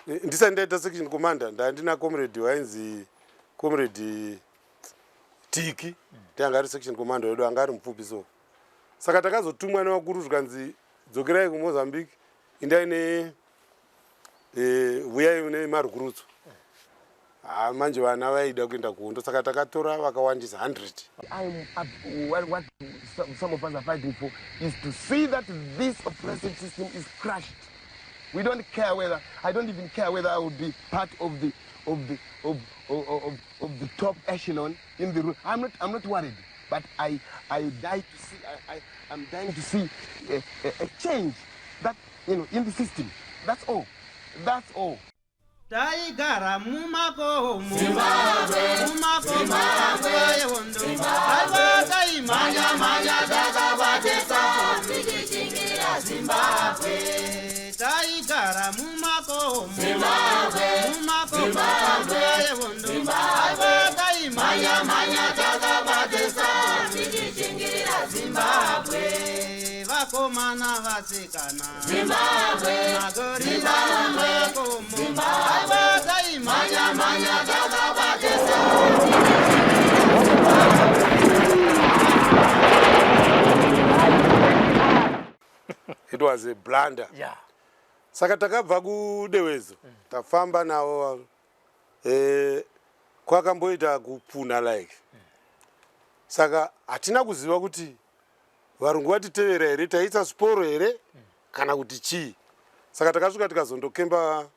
Ndisati ndaita section commander, ndandina comrade wainzi Comrade Tiki, ndiye anga ari section commander wedu, anga ari mupfupi so. Saka takazotumwa nevakuru zvikanzi dzokerai kuMozambique, indai ne vuyai nemarukurutso. Ah, manje vana vaida kuenda kuhondo, saka takatora vakawandisa 100. I'm up, what some of us are fighting for is to see that this oppressive system is crushed. We don't care whether, I don't even care whether I will be part of the, of the, of, of, of, of the top echelon in the room. I'm not worried, but I die to see, I'm dying to see a change that, you know, in the system. That's all. That's all. Taigara mumakomo, mumakomo nguva yehondo, aiwa taimhanya mhanya takabatesa tichichingira Zimbabwe. Taigara mumakomo, mumakomo nguva yehondo, aiwa taimhanya mhanya takabatesa tichichingira Zimbabwe. Vakomana, vasikana, Zimbabwe, magorila mumakomo, aiwa taimhanya mhanya takabatesa. It was a blunder. Saka takabva kuDewezo, tafamba navo, kwakamboita kupfuna like. Saka hatina kuziva kuti varungu vatitevera here, taisa sporo here kana kuti chii. Saka takasvika tikazondokemba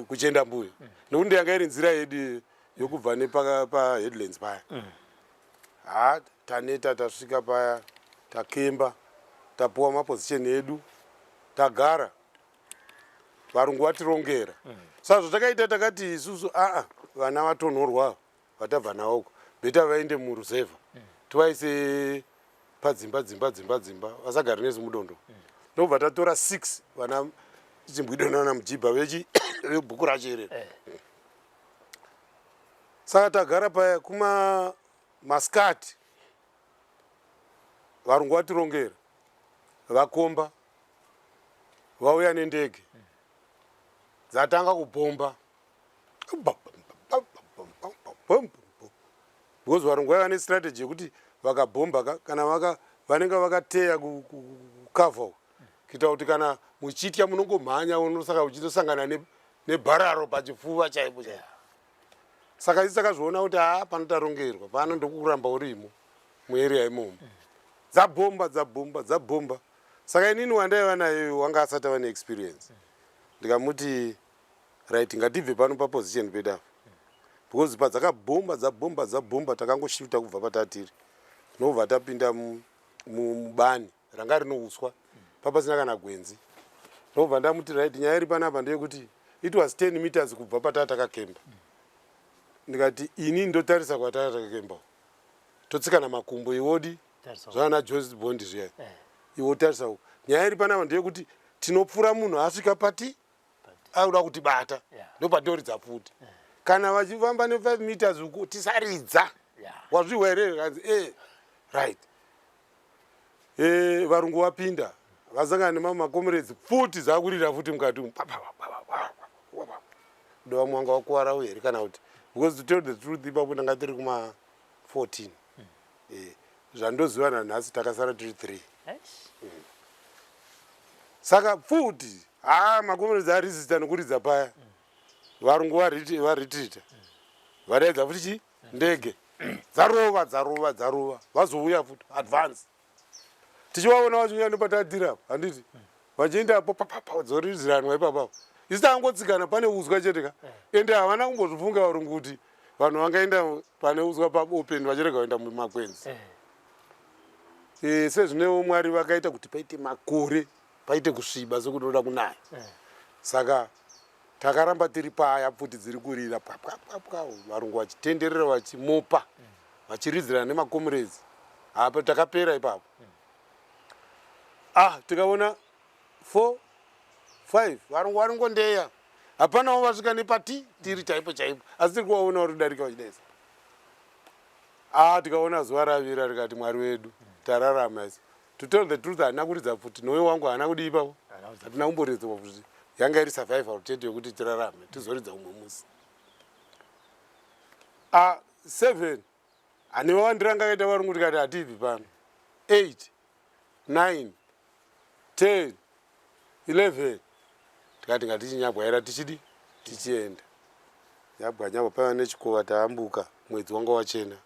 kuchenda mbuya, nekuti yanga iri nzira yedu yokubva nepaHeadlands paya. Ha, taneta, tasvika paya, takemba, tapuwa maposition edu, tagara, varungu vatirongera. Saka zvatakaita, takati isusu, aa, vana vatonhorwa vatabva navoko, better vaende muruzevha, tivaise padzimba dzimba dzimba dzimba, vasagare nesu mudondo. Ndobva tatora 6 vana Chimbwido nana Mujibha vechi vebhuku racho irero. Saka tagara paya kuma maskati, varungu vatirongera, vakomba vauya nendege, dzatanga kubhomba, because varungu vaiva nestrategy yekuti vakabhomba kana vaka vanenge vakateya kukavha kuita kuti kana muchitya munongomhanya, unosaka uchitosangana nebhararo pachifuva chaipo chaipo. Saka isi takazviona kuti haa, panotarongerwa pano, ndokuramba urimo muarea imomo. Dzabhomba, dzabhomba, dzabhomba. Saka inini wandaiva naye wanga asati ava neexperience, ndikamuti, "Right, ngatibve pano paposition pedu apa," because padzakabhomba, dzabhomba, dzabhomba, takangoshifuta kubva patatiri, nobva tapinda mubani ranga rino uswa, papasina kana gwenzi. Ndobva ndamuti, "Right, nyaya iri panapa ndeyekuti it was 10 meters kubva pataa takakemba." Ndikati, "Ini ndotarisa kwataa takakemba, totsikana makumbo, iwodi zvana James Bond zviya, iwe tarisa uko. Nyaya iri panapa ndeyekuti tinopfura munhu asvika pati akuda kutibata, ndopatoridza pfuti. Kana vachifamba ne5 meters uko, tisaridza. Wazvihwa here?" Kanzi, "Right." Varungu vapinda, vasangana nemamwe macomrades, pfuti dzakurira futi mukati umu. Ndo vamwe vanga vakuwarawo here kana kuti, because to tell the truth, ipapo ndanga tiri kuma 14. Zvandoziva nanhasi, takasara tiri 3. Saka pfuti, haa, macomrades aresista nokuridza paya, varungu varetreata, vadaidza futi chi ndege, dzarova, dzarova, dzarova, vazouya futi advance, tichivaona vachiuya nepatadhira apo, handiti vachiendapo papapa, dzoridziranwa ipapapo. Isi tangotsikana pane uswa chete ka, ende havana kumbozvifunga varungu kuti vanhu vangaenda pane uswa paopen vachirega kuenda mumakwenzi. Sezvinewo Mwari vakaita kuti paite makore, paite kusviba sekunoda kunaya. Saka takaramba tiri paya, pfuti dziri kurira pwapwapwapwa, varungu vachitenderera, vachimopa, vachiridzirana nemacomrades. Apa takapera ipapo. Ah, tikaona 4 5 varungu varingondeya, hapanawo vasvika nepati tiri chaipo chaipo, asi tiri kuvaona vari kudarika vachidaisa. Ah, tikaona zuva ravira, rikati, "Mwari wedu, tararama isi." To tell the truth, handina kuridza pfuti, noyo wangu haana kudii ipapo, hatina kumboridzwa pfuti. Yanga iri survival chete yekuti tirarame tizoridza umwe musi. A 7 ane vawandiranga akaita varungu tikati hatibvi pano. 8 9 10 11 tikati ngatichinyabwaira tichidi tichienda nyabwa nyabwa paiva nechikova taambuka mwedzi wanga wachena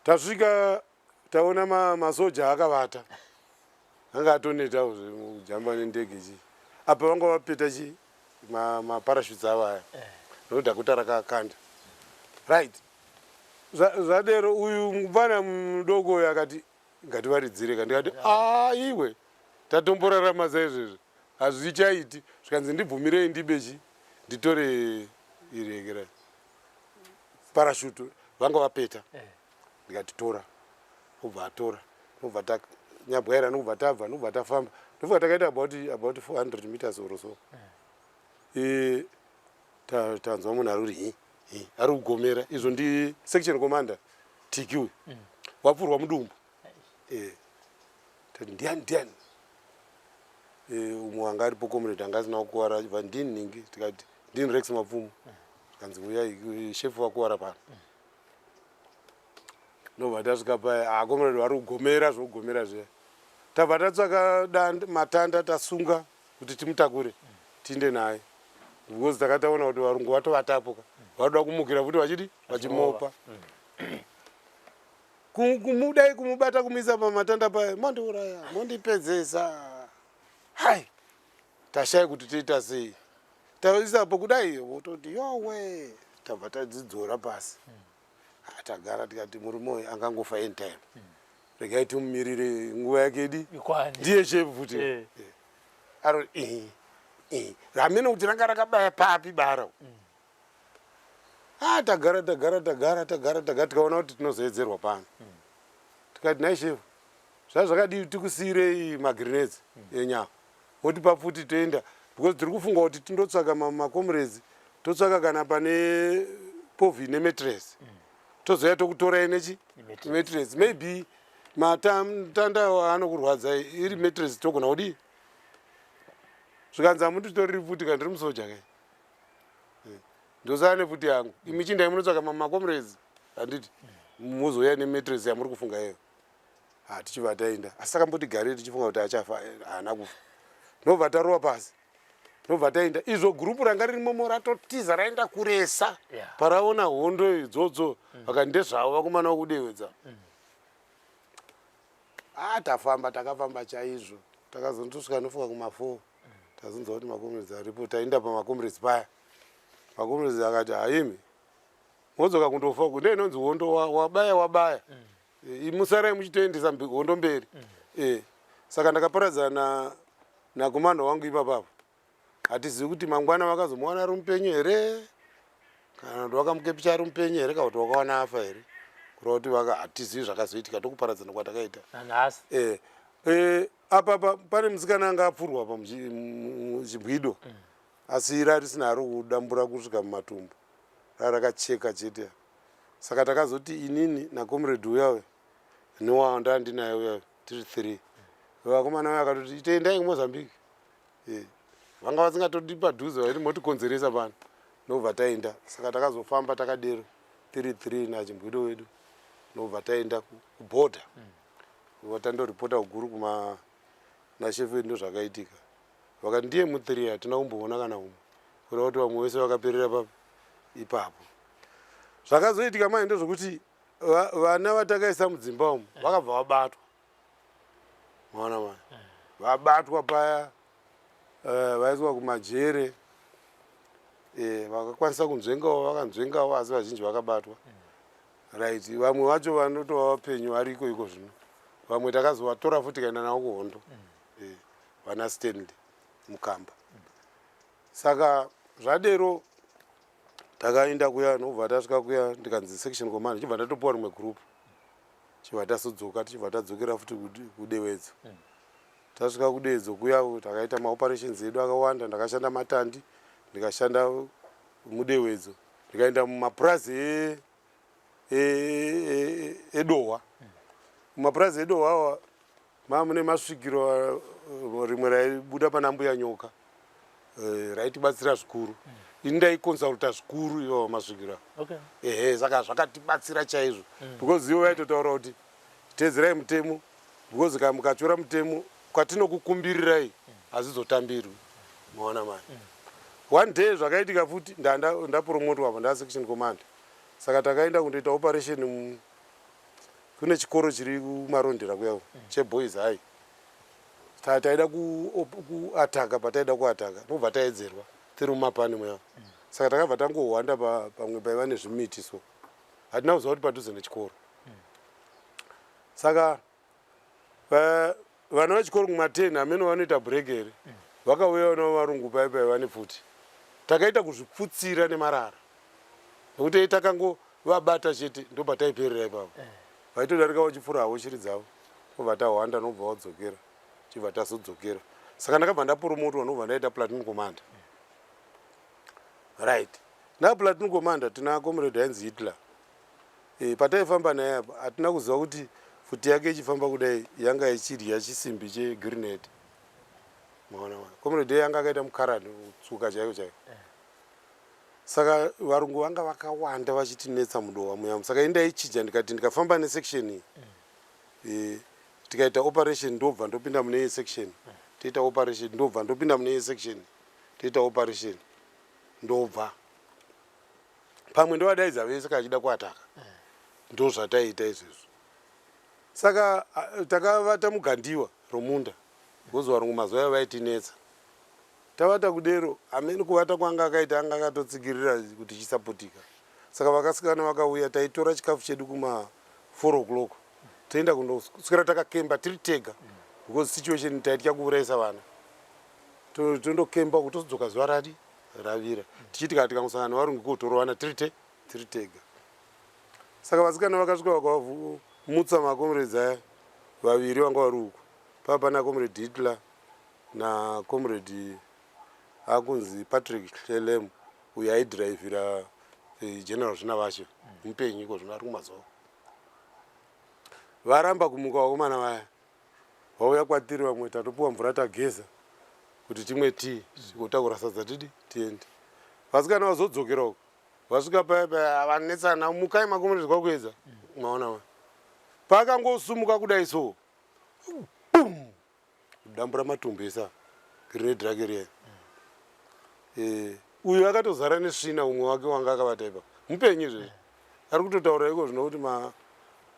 tasvika taona masoja akavata anga atoneta kujamba nendege chii apa vanga vapeta chii maparashutes avo aya eh. nokuti rakakanda right zvadero uyu mupfana mudoko uyu akati ngativaridzire ka ndikati a iwe tatomborarama saizvezvi hazvichaiti zvikanzi ndibvumirei ndibe chi nditore irekera parashutu vanga vapeta eh. ndikati tora obva atora nobva tanyabwaira nobva tabva nobva tafamba ndofunga takaita about about 400 meters or so eh. E, tanzwa munhu ari kuti hi hi ari kugomera izvo ndi section commander tiki uyu mm. wapfurwa mudumbu e, tati ndiani ndiani e, umwe anga aripo comrade anga asina kukuvara achibva ndini nhingi tikati ndini rex mapfumo tikanzi uyai shefu vakuvara pano mm. Ndobva tasvika paya, ah comrade vari kugomera zvokugomera zviya. Tabva tatsvaka matanda tasunga kuti timutakure tiinde naye because takataona kuti varungu vatovatapo ka varoda kumukira futi vachidi vachimopa kumudai kumubata kumuisa pamatanda paya mondiuraya mondipedzesa hai tashaya kuti toita sei taisapo kudai vototi yowe tabva tadzidzora pasi mm. Ah, tagara tikati murume uyu angangofa anytime mm. regai timumirire nguva yake idi ndiye shefu futi eh. eh. aro ramene kuti ranga rakabaya papi bara mm. ah, tagara tagara tagara tagara tagara tikaona kuti tinozoedzerwa pano mm. tikati nhai shefu zvazvakadii tikusiyirei magrenades mm. enyama motipa pfuti toenda because tiri kufunga kuti tindotsvaka macomrades totsvaka kana pane povi nematress mm. tozouya tokutorai nechi matress maybe matanda anokurwadzai iri matress togona kudii zvikanzi hamunditoriri pfuti kana ndiri musoja kai eh, ndosara nepfuti yangu imi chindai munotsvaka macomrades handiti mozouya nematress yamuri kufunga iyoyo Ah, tichibva taenda asi takamboti garei tichifunga kuti achafa eh, haana kufa ndobva tarova pasi ndobva taenda izvo gurupu ranga ririmomo ratotiza raenda kuresa yeah. paraona hondo idzodzo mm. vakati ndezvavo vakomana vakudevedza mm. ah, tafamba takafamba chaizvo takazondosvika nofunga kumafo mm. tazonzwa kuti makomrades aripo taenda pamakomrades paya makomrades akati haimi modzoka kundofa uku ndoinonzi hondo wabaya wabaya mm. Eh, musarai muchitoendesa hondo mberi mm. eh, saka ndakaparadzana nakomanda wangu ipapapo hatizivi kuti mangwana vakazomuwana ari mupenyu here kana kuti vakamukepicha ari mupenyu here kana kuti wakawana afa here kureva kuti vaka hatizivi zvakazoitika tokuparadzana kwatakaita eh, eh, apa pane musikana anga apfurwa pamuchibwido mm. asi rarisina haro kudambura kusvika mumatumbu rarakacheka chete Saka takazoti inini nacomrade uya uya newanda ndinaye uya tiri three vakomana vaya akatoti itoendai kumozambique eh, vanga vasingatodi padhuze vaiti motikonzeresa pano ndobva taenda saka takazofamba takadero tiri three nachimbwido wedu ndobva taenda kubhodha mm. tandoripota kuguru kuma nashefu wedu ndozvakaitika vakati ndiye muthree hatina kumboona kana umwe kureva kuti vamwe vese vakaperera papi ipapo zvakazoitika manje ndezvekuti vana vatakaisa mudzimba umu eh. vakabva vabatwa maona manje eh. vabatwa paya eh, vaiswa kumajere vakakwanisa kunzvengawo vakanzvengawo asi vazhinji vakabatwa mm. right vamwe vacho vanotova vapenyu variko iko zvino vamwe takazovatora futi tikaenda navo kuhondo mm. vana stanley mukamba mm. Saka zvadero takaenda kuya nobva tasvika kuya ndikanzi section command chibva ndatopuwa rimwe group chibva tasodzoka tichibva tadzokera futi kudewedzo mm. tasvika kudewedzo kuya takaita maoperations edu akawanda ndakashanda matandi ndikashanda mudewedzo ndikaenda mumapurazi edohwa e, e, e mumapurazi edohwa awa Maa mune masvikiro rimwe raibuda pana mbuya nyoka Eh, raitibatsira zvikuru. Ini ndaiconsulta zvikuru ivo vamasvikiro. Okay. Ehe, saka zvakatibatsira chaizvo. Because ivo vaitotaura kuti teedzerai mutemo because kana mukatyora mutemo kwatinokukumbirirai hazvizotambirwi. Maona manje. One day zvakaitika futi ndapromotwa apa ndasection commander. Saka takaenda kundoita operation kune chikoro chiri kuMarondera kuya cheboys high. Taida kuataka pataida kuataka ndobva taedzerwa tiri mumapani muya. Saka takabva tangohwanda pamwe paiva nezvimiti so. Hatina kuziva kuti padhuze nechikoro. Saka vana vechikoro kuma10 hameno vanoita break here. Vakauya navo varungu paiva paiva nepfuti. Takaita kuzvipfutsira nemarara. Nekuti takangovabata chete ndopataiperera ipapo. Vaitodarika vachipfura havo shiri dzavo. Tobva tahwanda nobva wadzokera. Chibva tazodzokera. Saka ndakabva ndapromotwa ndobva ndaita platoon commander. Right. Na platoon commander tina comrade ainzi Hitler. E, pataifamba naye apa hatina kuziva kuti pfuti yake ichifamba kudai yanga ichidya chisimbi chegrenade. Maona mwana. Comrade yanga akaita mukarani kutsuka chaiko chaiko. Saka varungu vanga vakawanda vachitinetsa mudowa muya. Saka ini ndaichija ndikati ndikafamba nesection iyi. E, tikaita operation ndobva ndopinda mune iyi section. Toita operation ndobva ndopinda mune iyi section. Toita operation ndobva. Pamwe ndovadaidza vese kachida kuataka. Ndozvataiita izvezvo. Saka takavata mugandiwa romunda. Because varungu mazuva ayo vaitinetsa. Tavata kudero hameno kuvata kwanga akaita anga akatotsikirira kuti chisaputika. Saka vakasikana vakauya taitora chikafu chedu kuma 4 o'clock toenda kundoswera takakemba tiri tega because situation taitya kuurayisa vana. Tondokemba kutodzoka zuva radi ravira tichiti kana tikangosangana nevarungu kotorovana tiri te tiri tega. Saka vasikana vakasvika vakavamutsa makomrades aya vaviri vanga vari uku. Pava pana comrade Hitler na comrade akunzi Patrick Hlelem uyo aidhiraivhira General Zvinavashe mupenyu iko zvino ari kumazuva. Varamba kumuka vakomana vaya vauya kwatiri vamwe tatopuwa mvura tageza kuti timwe tii tikotakura sadza tidi tiende. Vasikana vazodzokera uko vasvika paya paya vanetsana mukai makomrades kwakuedza maona va paakangosumuka kudai so boom kudambura matumbu ese grenade rake riya. Uyu akatozara nesvina umwe wake wanga akavata ipapo mupenyu izvezvi ari kutotaura iko zvino kuti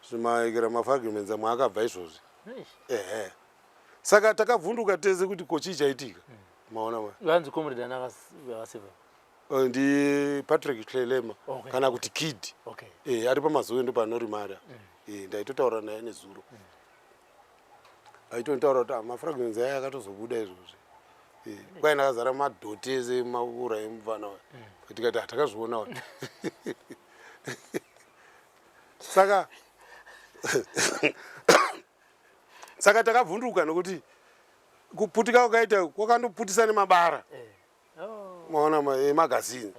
zvimaekera mafragments amwe akabva izvozvi. Ehe. Saka takavhunduka tese kuti ko chii chaitika. Maona ma. Vanzi comrade ana akaseva. Ndi Patrick Hlelema Okay. kana kuti Kid. Okay. Ari pamazuva ndo panorimara. Ndaitotaura naye nezuro. Aitotaura kuti mafragments aya akatozobuda izvozvi. Kwai ndakazara madhoti ese maura emufana uyu. Tikati hatakazviona uyu. Saka saka takavhunduka nokuti kuputika kwakaita kwakandoputisa nemabara. Maona emagazini.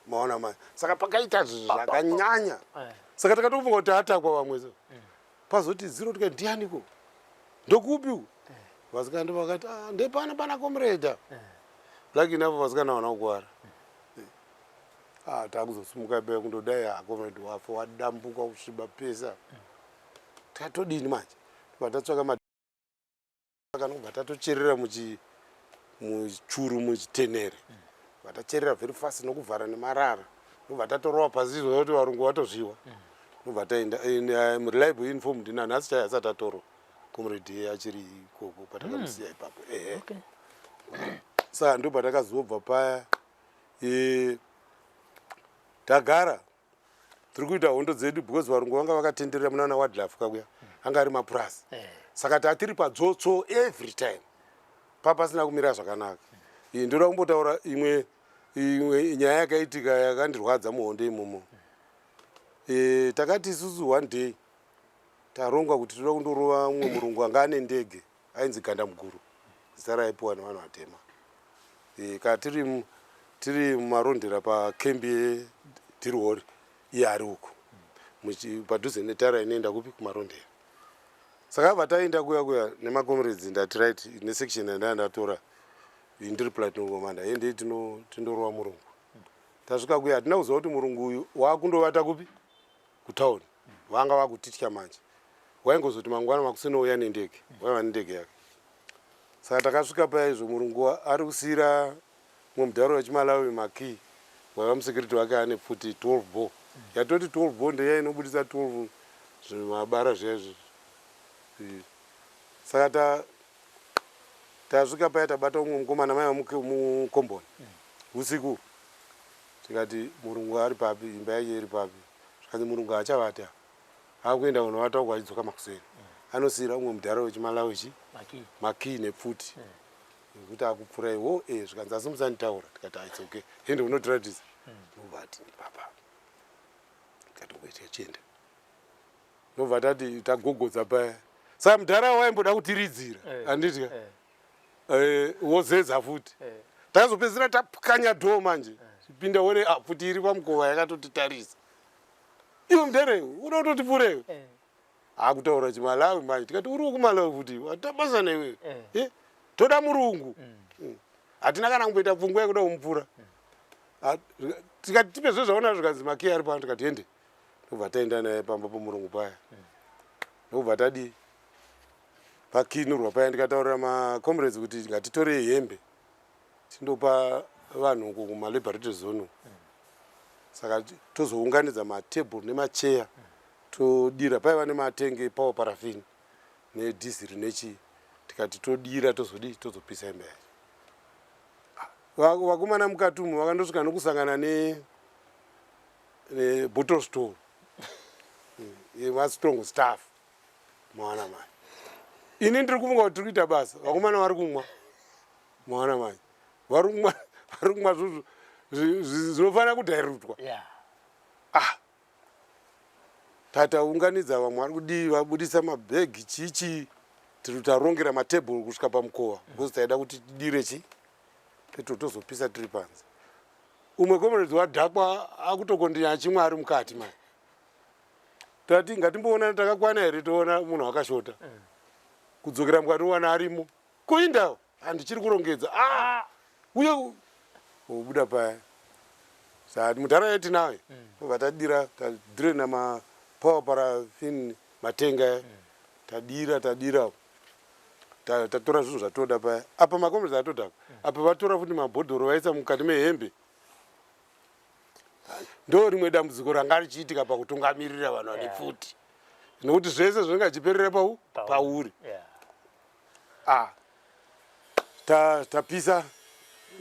Maona ma. Saka pakaita zvakanyanya. Saka takatofunga kuti atakwa vamwe so. Pazoti zero tikati ndianiko? Ndokupi uku? Vasikana ndo vakati ah, ndepano pana comrade. Lucky enough vasikana havana kukwara. Ah, takuzosimuka ipapo kundodai ah, comrade wafa wadambuka kusviba pesa. Tatodini manje? Tobva tatsvaka kanobva tatocherera muchuru muchitenere. Vatacherera very fast nokuvhara nemarara. Ndobva tatorova pasi izvo kuti varungu vatozviwa. Ndobva taenda reliable informed nanhasi chaiye asati atorwa. Comrade achiri ikoko patakamusiya ipapo. Ehe. Okay. Saka ndobva takazobva paya tagara tiri kuita hondo dzedu because varungu vanga vakatenderera munana Wadlaf kakuya anga ari mapurasi. Saka tatiri padzotso every time papasina kumira zvakanaka. Ndoda kumbotaura imwe nyaya yakaitika yakandirwadza muhondo imomo. Takati isusu one day taronga kuti toda kundorova mumwe murungu anga ane ndege ainzi Ganda Muguru, zita raipiwa nevanhu vatema. Kana tiri mumarondera pakembi yeDhirihori iye ari uko padhuze netara inoenda kupi kumarondera. Saka abva taenda kuya kuya nemakomrades ndati right nesection yandanga ndatora. Ndiri platoon commander, ende tindorova murungu. Tasvika kuya hatina kuziva kuti murungu uyu wakundovata kupi kutauni. Vanga vakutitya manje, waingozoti mangwana makuseni ouya nendege, waiva nendege yake. Saka takasvika paya izvo murungu ari kusiira mumwe mudhara wechiMalawi makey, waiva musecurity wake ane pfuti 12 bore. Yatoti 12 bore ndeya inobudisa 12 zvimabara zviya izvi. Saka tasvika paya tabata umwe mukomana maiva mukomboni usiku, tikati murungu ari papi, imba yake iri papi? Zvikanzi murungu haachavata, akuenda kunovata uko achidzoka makuseni, anosiyira umwe mudhara wechiMalawi chi makii nepfuti nekuti akupfurai wo e. Zvikanzi asi musanditaura. Tikati it's okay, ende unotiratidza. Ndobva ati papa, tikati kuita chienda. Ndobva tati tagogodza paya, saka mudhara waimboda kutiridzira, handiti ka? Wozeza futi. Takazopedzisira tapwanya door manje, chipinda one, ah, pfuti iri pamukova yakatotitarisa. Iwe mudhara, uda kutotipfurewe? Akutaura chiMalawi manje. Tikati uri wekuMalawi futi, watabasa newe. Toda murungu. Hatina kana kumboita pfungwa yekuda kumupfura. Tikati tipe zvezvaona. Zvikanzi makiyi ari pano. Tikati ende. Ndobva taenda naye pamba pomurungu paya, ndobva tadii, pakinurwa paya. Ndikataurira macomrades kuti ngatitorei hembe tindopa vanhu uko kumaliberatory zone uku. Saka tozounganidza matebhuru nemacheya, todira. Paiva nematenge epower paraffin nedhiziri nechii. Tikati todira, tozodii, tozopisa imba yacho. Vakomana mukati umu vakandosvika nokusangana nebottle store yemastrong stuff. Mawana mai, ini ndiri kufunga kuti tiri kuita basa, vakomana vari kumwa. Mawana mai, vari kumwa, vari kumwa zvinhu zvinofanira kudhairutwa. Ah, tataunganidza, vamwe vari kudii, vabudisa mabhegi, chichi, tiri tarongera matebhuru kusvika pamukova because taida kuti tidire chi petrol, tozopisa tiri panze. Umwe comrades wadhakwa akutokondinya achimwa ari mukati mai. Tati ngatimboonana takakwana here, toona munhu akashota. Kudzokera mukati wana arimo kuindawo, handichiri kurongedza. Ah, uye obuda paya. Saka mudhara yetinayo, tobva tadira, tadrena mapower paraffin matenga aya. Tadira, tadira, tatora zvinhu zvatoda paya. Apa macomrades atodhakwa, apa vatora futi mabhodhoro vaisa mukati mehembe. Ndo rimwe dambudziko ranga richiitika pakutungamirira vanhu vane pfuti, nokuti zvese zvinenge zvichiperera pauri. Ah, tapisa,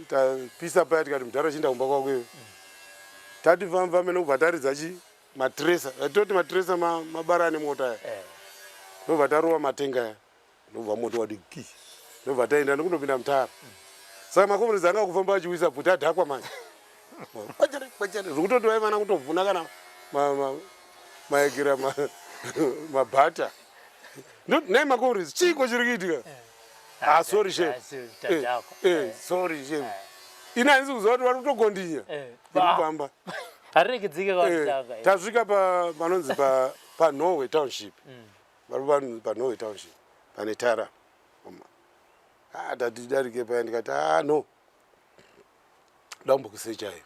tapisa paya. Tikati mudhara chienda kumba kwako iwe. Tati famba nokubva taridza chi matresa, toti matresa mabara ane mota aya. Ndobva tarova matenga aya, ndobva moto wadi ki, ndobva taenda nokundopinda mutara. Saka macomrades anga kufamba achiwisa pfuti adhakwa manje, kwachere kwachere, zvekutoti vaivana kutovhuna kana maekera mabhata. Nai macomrades, chiiko chiri kuitika? Ah, sorry chef. Tadhakwa. Sorry chef, ini handisi kuziva kuti vari kutokondinya iri kufamba. Harirekidzike kwatitanga. Tasvika panonzi paNorway Township, vari paNorway Township pane tara. Ah, tati darike paya. Ndikati ah, no, dambokusechayo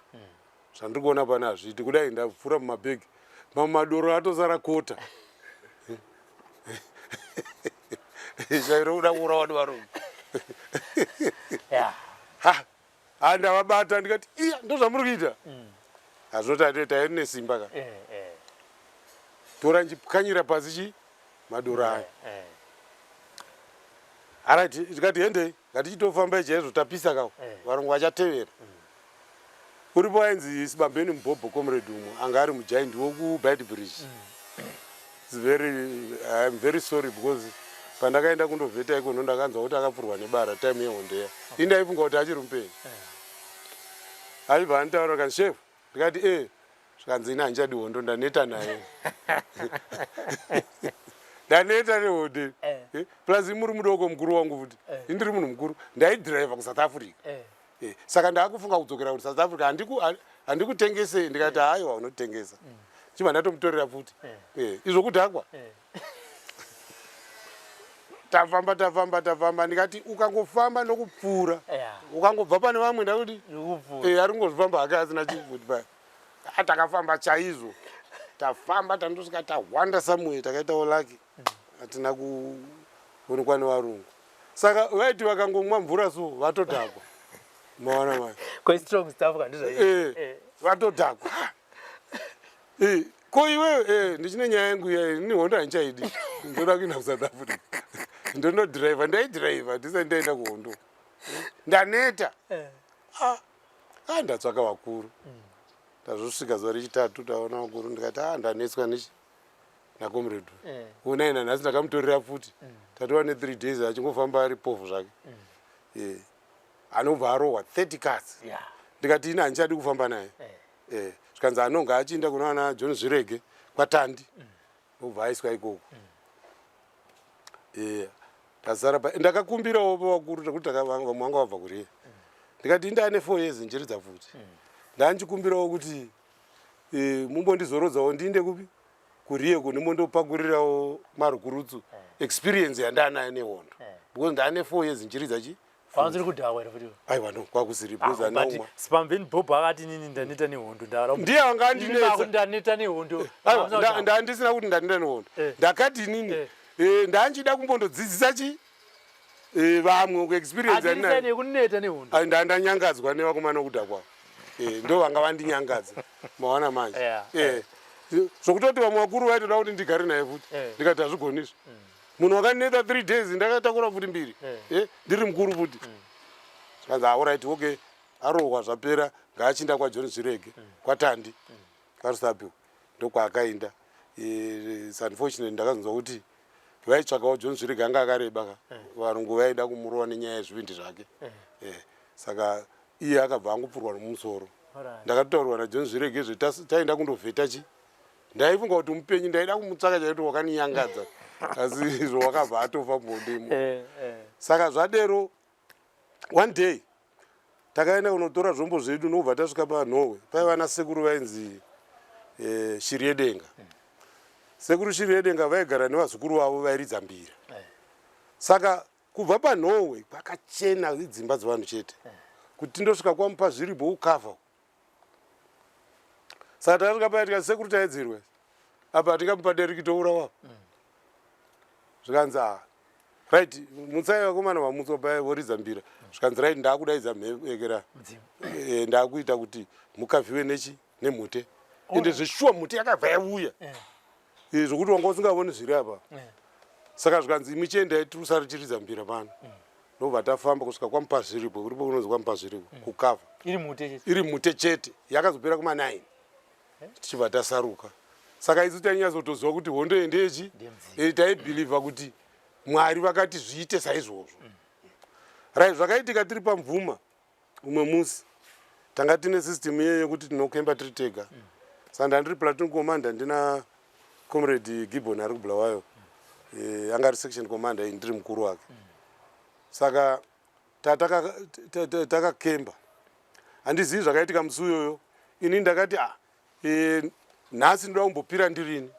zvandiri kuona pana hazviiti. Kudai ndapfuura mumabhegi, mamwe madoro atosara kota. Chairo kuda kuurawa nevarungu. Ha ha, ndavabata. Ndikati iya, ndozvamuri kuita. Hazvinoti tairi nesimba ka. Tora nchipwanyira pasi chi madoro aya. Alright, tikati hendei, ngatichitofambai chaizvo, tapisa kawo. Varungu vachatevera. Uripo ainzi Sibambeni Mubhobho, comrade umwe anga ari mugiant wokuBeitbridge. It's very, I'm very sorry because pandakaenda kundovheta ikono ndakanzwa kuti akapfurwa nebara time yehondeya. Ini ndaifunga kuti achiri mupenyu. Aibva anditaura kani, "Chef." Ndikati e. Zvikanzi ini handichadi hondo, ndaneta naye, ndaneta nehondo. Plus muri mudoko mukuru wangu futi. Ini ndiri munhu mukuru, ndaidhiraivha kuSouth Africa. Saka ndaakufunga kudzokera kuti South Africa handikutengesei. Ndikati haiwa, unotengesa. Chibva ndatomutorera futi. Izvo kudhakwa. Tafamba, tafamba, tafamba, ndikati ukangofamba ndokupfuura. Ukangobva pane vamwe ndakuti ari kungozvifamba hake asina chifuti paya. Ah, takafamba chaizvo, tafamba, tandosvika tahwanda somewhere, takaitawo lucky, hatina kuonekwa nevarungu. Saka vaiti vakangomwa mvura so vatodhakwa, maona mai? Ko strong stuff kandizvo. Vatodhakwa. Ko iwe, ndichine nyaya yangu iya, ini hondo handichaidi, ndoda kuenda kuSouth Africa, ndonodhiraivha. Ndaidhiraivha ndisati ndaenda kuhondo, ndaneta. Ah, ah, ndatsvaka vakuru. Tazosvika zuva rechitatu, taona vakuru, ndikati, a ndanetswa nechi nacomrade. Onai, nanhasi ndakamutorera futi, tatova ne3 days achingofamba ari povho zvake. Anobva arohwa 30 cuts. Ndikati ini handichadi kufamba naye. Zvikanzi anonga achiinda kuna vana John Zvirege kwaTandi, obva aiswa ikoko. Tasara pa ndakakumbirawo vakuru kuti vamwe vanga vabva kuriya. Ndikati ndane 4 years ndichiridza futi, ndanchikumbirawo kuti mumbondizorodzawo ndiinde kupi, kuriye, ndimbondopakurirawo marukurutsu experience yandanayo nehondo, because ndane 4 years ndichiridza chi. Kwanziri kudhakwa here futi? Aiwa, no, kwakusiri, because Ah, but anaumwa. Sipamveni Bob akati nini ndaneta nehondo, ndara. Ndiye anga andinetsa. Ndaneta nehondo. Aiwa, ndandisina kuti ndaneta nehondo. Ndakati inini ndanchida kumbondodzidzisa chi vamwe kuexperience yandinayo. Atirisani yekuneta nehondo. Ai, ndanyangadzwa nevakomana vokudhakwa, ndo vanga vandinyangadza, maona manje? Zvokutoti vamwe vakuru vaitoda kuti ndigare naye futi. Ndikati hazvigonizvo, munhu wakaneta 3 days, ndakatakura futi mbiri. Ndiri mukuru futi. Zvikanzi, alright, okay, arohwa zvapera, ngaachinda kwaJohn Zvirege kwaTandi kwaRusape. Ndokwaakainda. It's unfortunate, ndakazonzwa kuti vaitsvakawo John Zvirege, anga akareba ka, varungu vaida kumurova nenyaya yezvivindi zvake. Saka iye akabva angopfurwa nomumusoro. Ndakatotaurwa naJohn Zvirege zve taenda kundovheta chi, ndaifunga kuti mupenyu, ndaida kumutsvaka chaito wakaninyangadza, asi izvo wakabva atofa mubondemo. Saka zvadero, one day takaenda kunotora zvombo zvedu, nokubva tasvika paNhowe, paiva nasekuru vainzi Shiri Yedenga. Sekuru Shiri Yedenga vaigara nevazukuru vavo vairidza mbira. Saka kubva paNhowe kwakachena, idzimba dzevanhu chete, kuti tindosvika kwamupa zviripo ukavha. Saka takasvika paya, tikati, "Sekuru, taedzerwa apa, hatingamupa deriki, tourawa." Zvikanzi, "A, right, mutsai vakomana." Vamutswa paya, voridza mbira. Zvikanzi, "Right, ndaakudaidza mhekera." Mudzimu. Ndaakuita kuti mukavhiwe nechi nemhute. Ende zveshuwa mhute yakabva yauya, zvokuti wanga usingavoni zviri apa. Saka zvikanzi, "Imi chiendai, tirusari tiridza mbira pano." Ndobva tafamba kusvika kwamupa zviripo, kuripo kunonzi kwamupa zviripo kukavha. Iri mute chete. Iri mute chete, yakazopera kuma9, tichibva tasaruka. Saka isu tainyatsotoziva kuti hondo iyi ndeyechi. Ndeyemdzimu. Taibhilivha kuti Mwari vakati zviite saizvozvo. Right, zvakaitika tiri pamvuma umwe musi, tanga tine system iye yekuti tinokemba tiri tega. Saka ndandiri platoon commander, ndina Comrade Gibbon ari kuBulawayo, anga ari section commander, ini ndiri mukuru wake. Saka takakemba, handizivi zvakaitika musi uyoyo. Ini ndakati, ah, nhasi ndoda kumbopira ndirini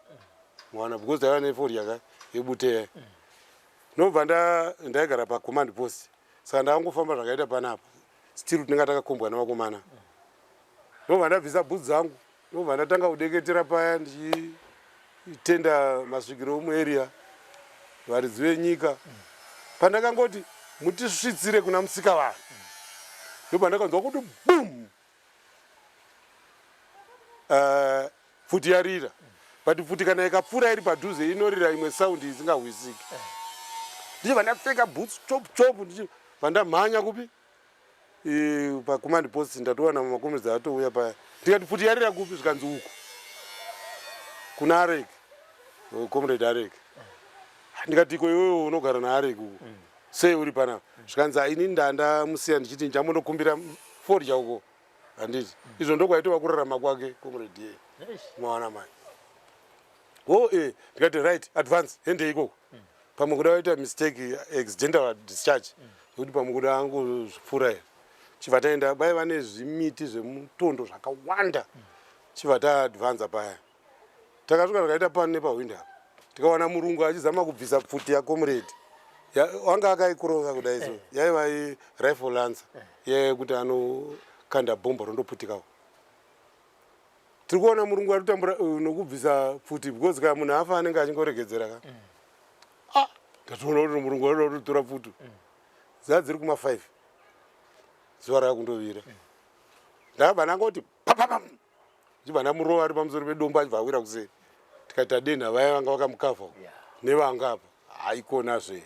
mwana, because taiva nefodya ka yebuteya. Ndobva ndaigara pacommand post, saka ndakangofamba zvakaita panapa, still tinenge takakombwa nevakomana. Ndobva ndabvisa bhutsu dzangu, ndobva ndatanga kudeketera paya, ndichitenda masvikiro omuarea, varidzi venyika. Pandakangoti, "Mutisvitsire kuna musika vanhu," ndobva ndakanzwa kuti bum, pfuti yarira. But pfuti kana ikapfuura iri padhuze inorira imwe sound isingahwisiki. Ndichibva ndapfeka boots chop chop, ndichibva ndamhanya kupi, pacommand post. Ndatowana makomrades atouya paya. Ndikati, "Pfuti yarira kupi?" Zvikanzi, "Uku kuna Arek, Comrade Arek." Ndikati, "Iko iwewe unogara naArek uku, sei uri panapa?" Zvikanzi, "Ini ndandamusiya ndichiti ndichambonokumbira fodya uko, handiti izvo ndokwaitova kurarama kwake comrade iye." Mawana mai o ndikati, "Right, advance, hende ikoko. Pamwe kuda waita mistake, accidental discharge, yekuti pamwe kuda angozvipfuura here." Chibva taenda, vaiva nezvimiti zvemutondo zvakawanda. Chibva taadvanza paya, takasvika zvakaita pano nepahwindo apa, tikawana murungu achizama kubvisa pfuti yacomrade. Wanga akaikurova kudai so. Yaiva rifle lancer yekuti anokanda bhomba rondoputikawo. Tiri kuona murungu ari kutambura nokubvisa pfuti because kana munhu afa anenge achingoregedzera ka. Ah, ndatoona kuti murungu anoda kutotora pfuti. Dzaa dziri kuma 5. Zuva rakundovira. Ndakabva ndangoti papapam. Ndichibva ndamurova ari pamusoro pedombo achibva awira kuseri. Tikati tadenha vaya vanga vakamukavha nevanga apa. Haikonazve.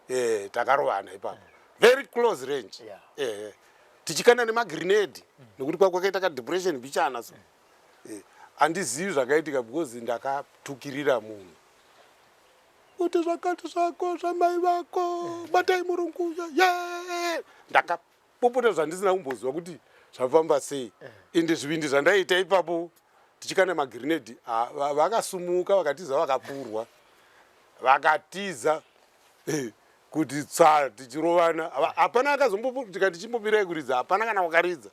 Eh, takarovana ipapo. Very close range. Eh. Tichikanda nemagrenade nekuti kwakaita ka depression bichana so. Eh, andizivi zvakaitika because ndakatukirira munhu. Kuti zvakati zvako zvamai vako batai murungu ye ndakapopota zvandisina kumboziva kuti zvafamba sei. Ende zvivindi zvandaiita ipapo tichikanda magrenade vakasumuka vakatiza vakapurwa vakatiza kuti tsa tichirovana. Hapana akazombo tikati chimbomirai kuridza hapana kana wakaridza.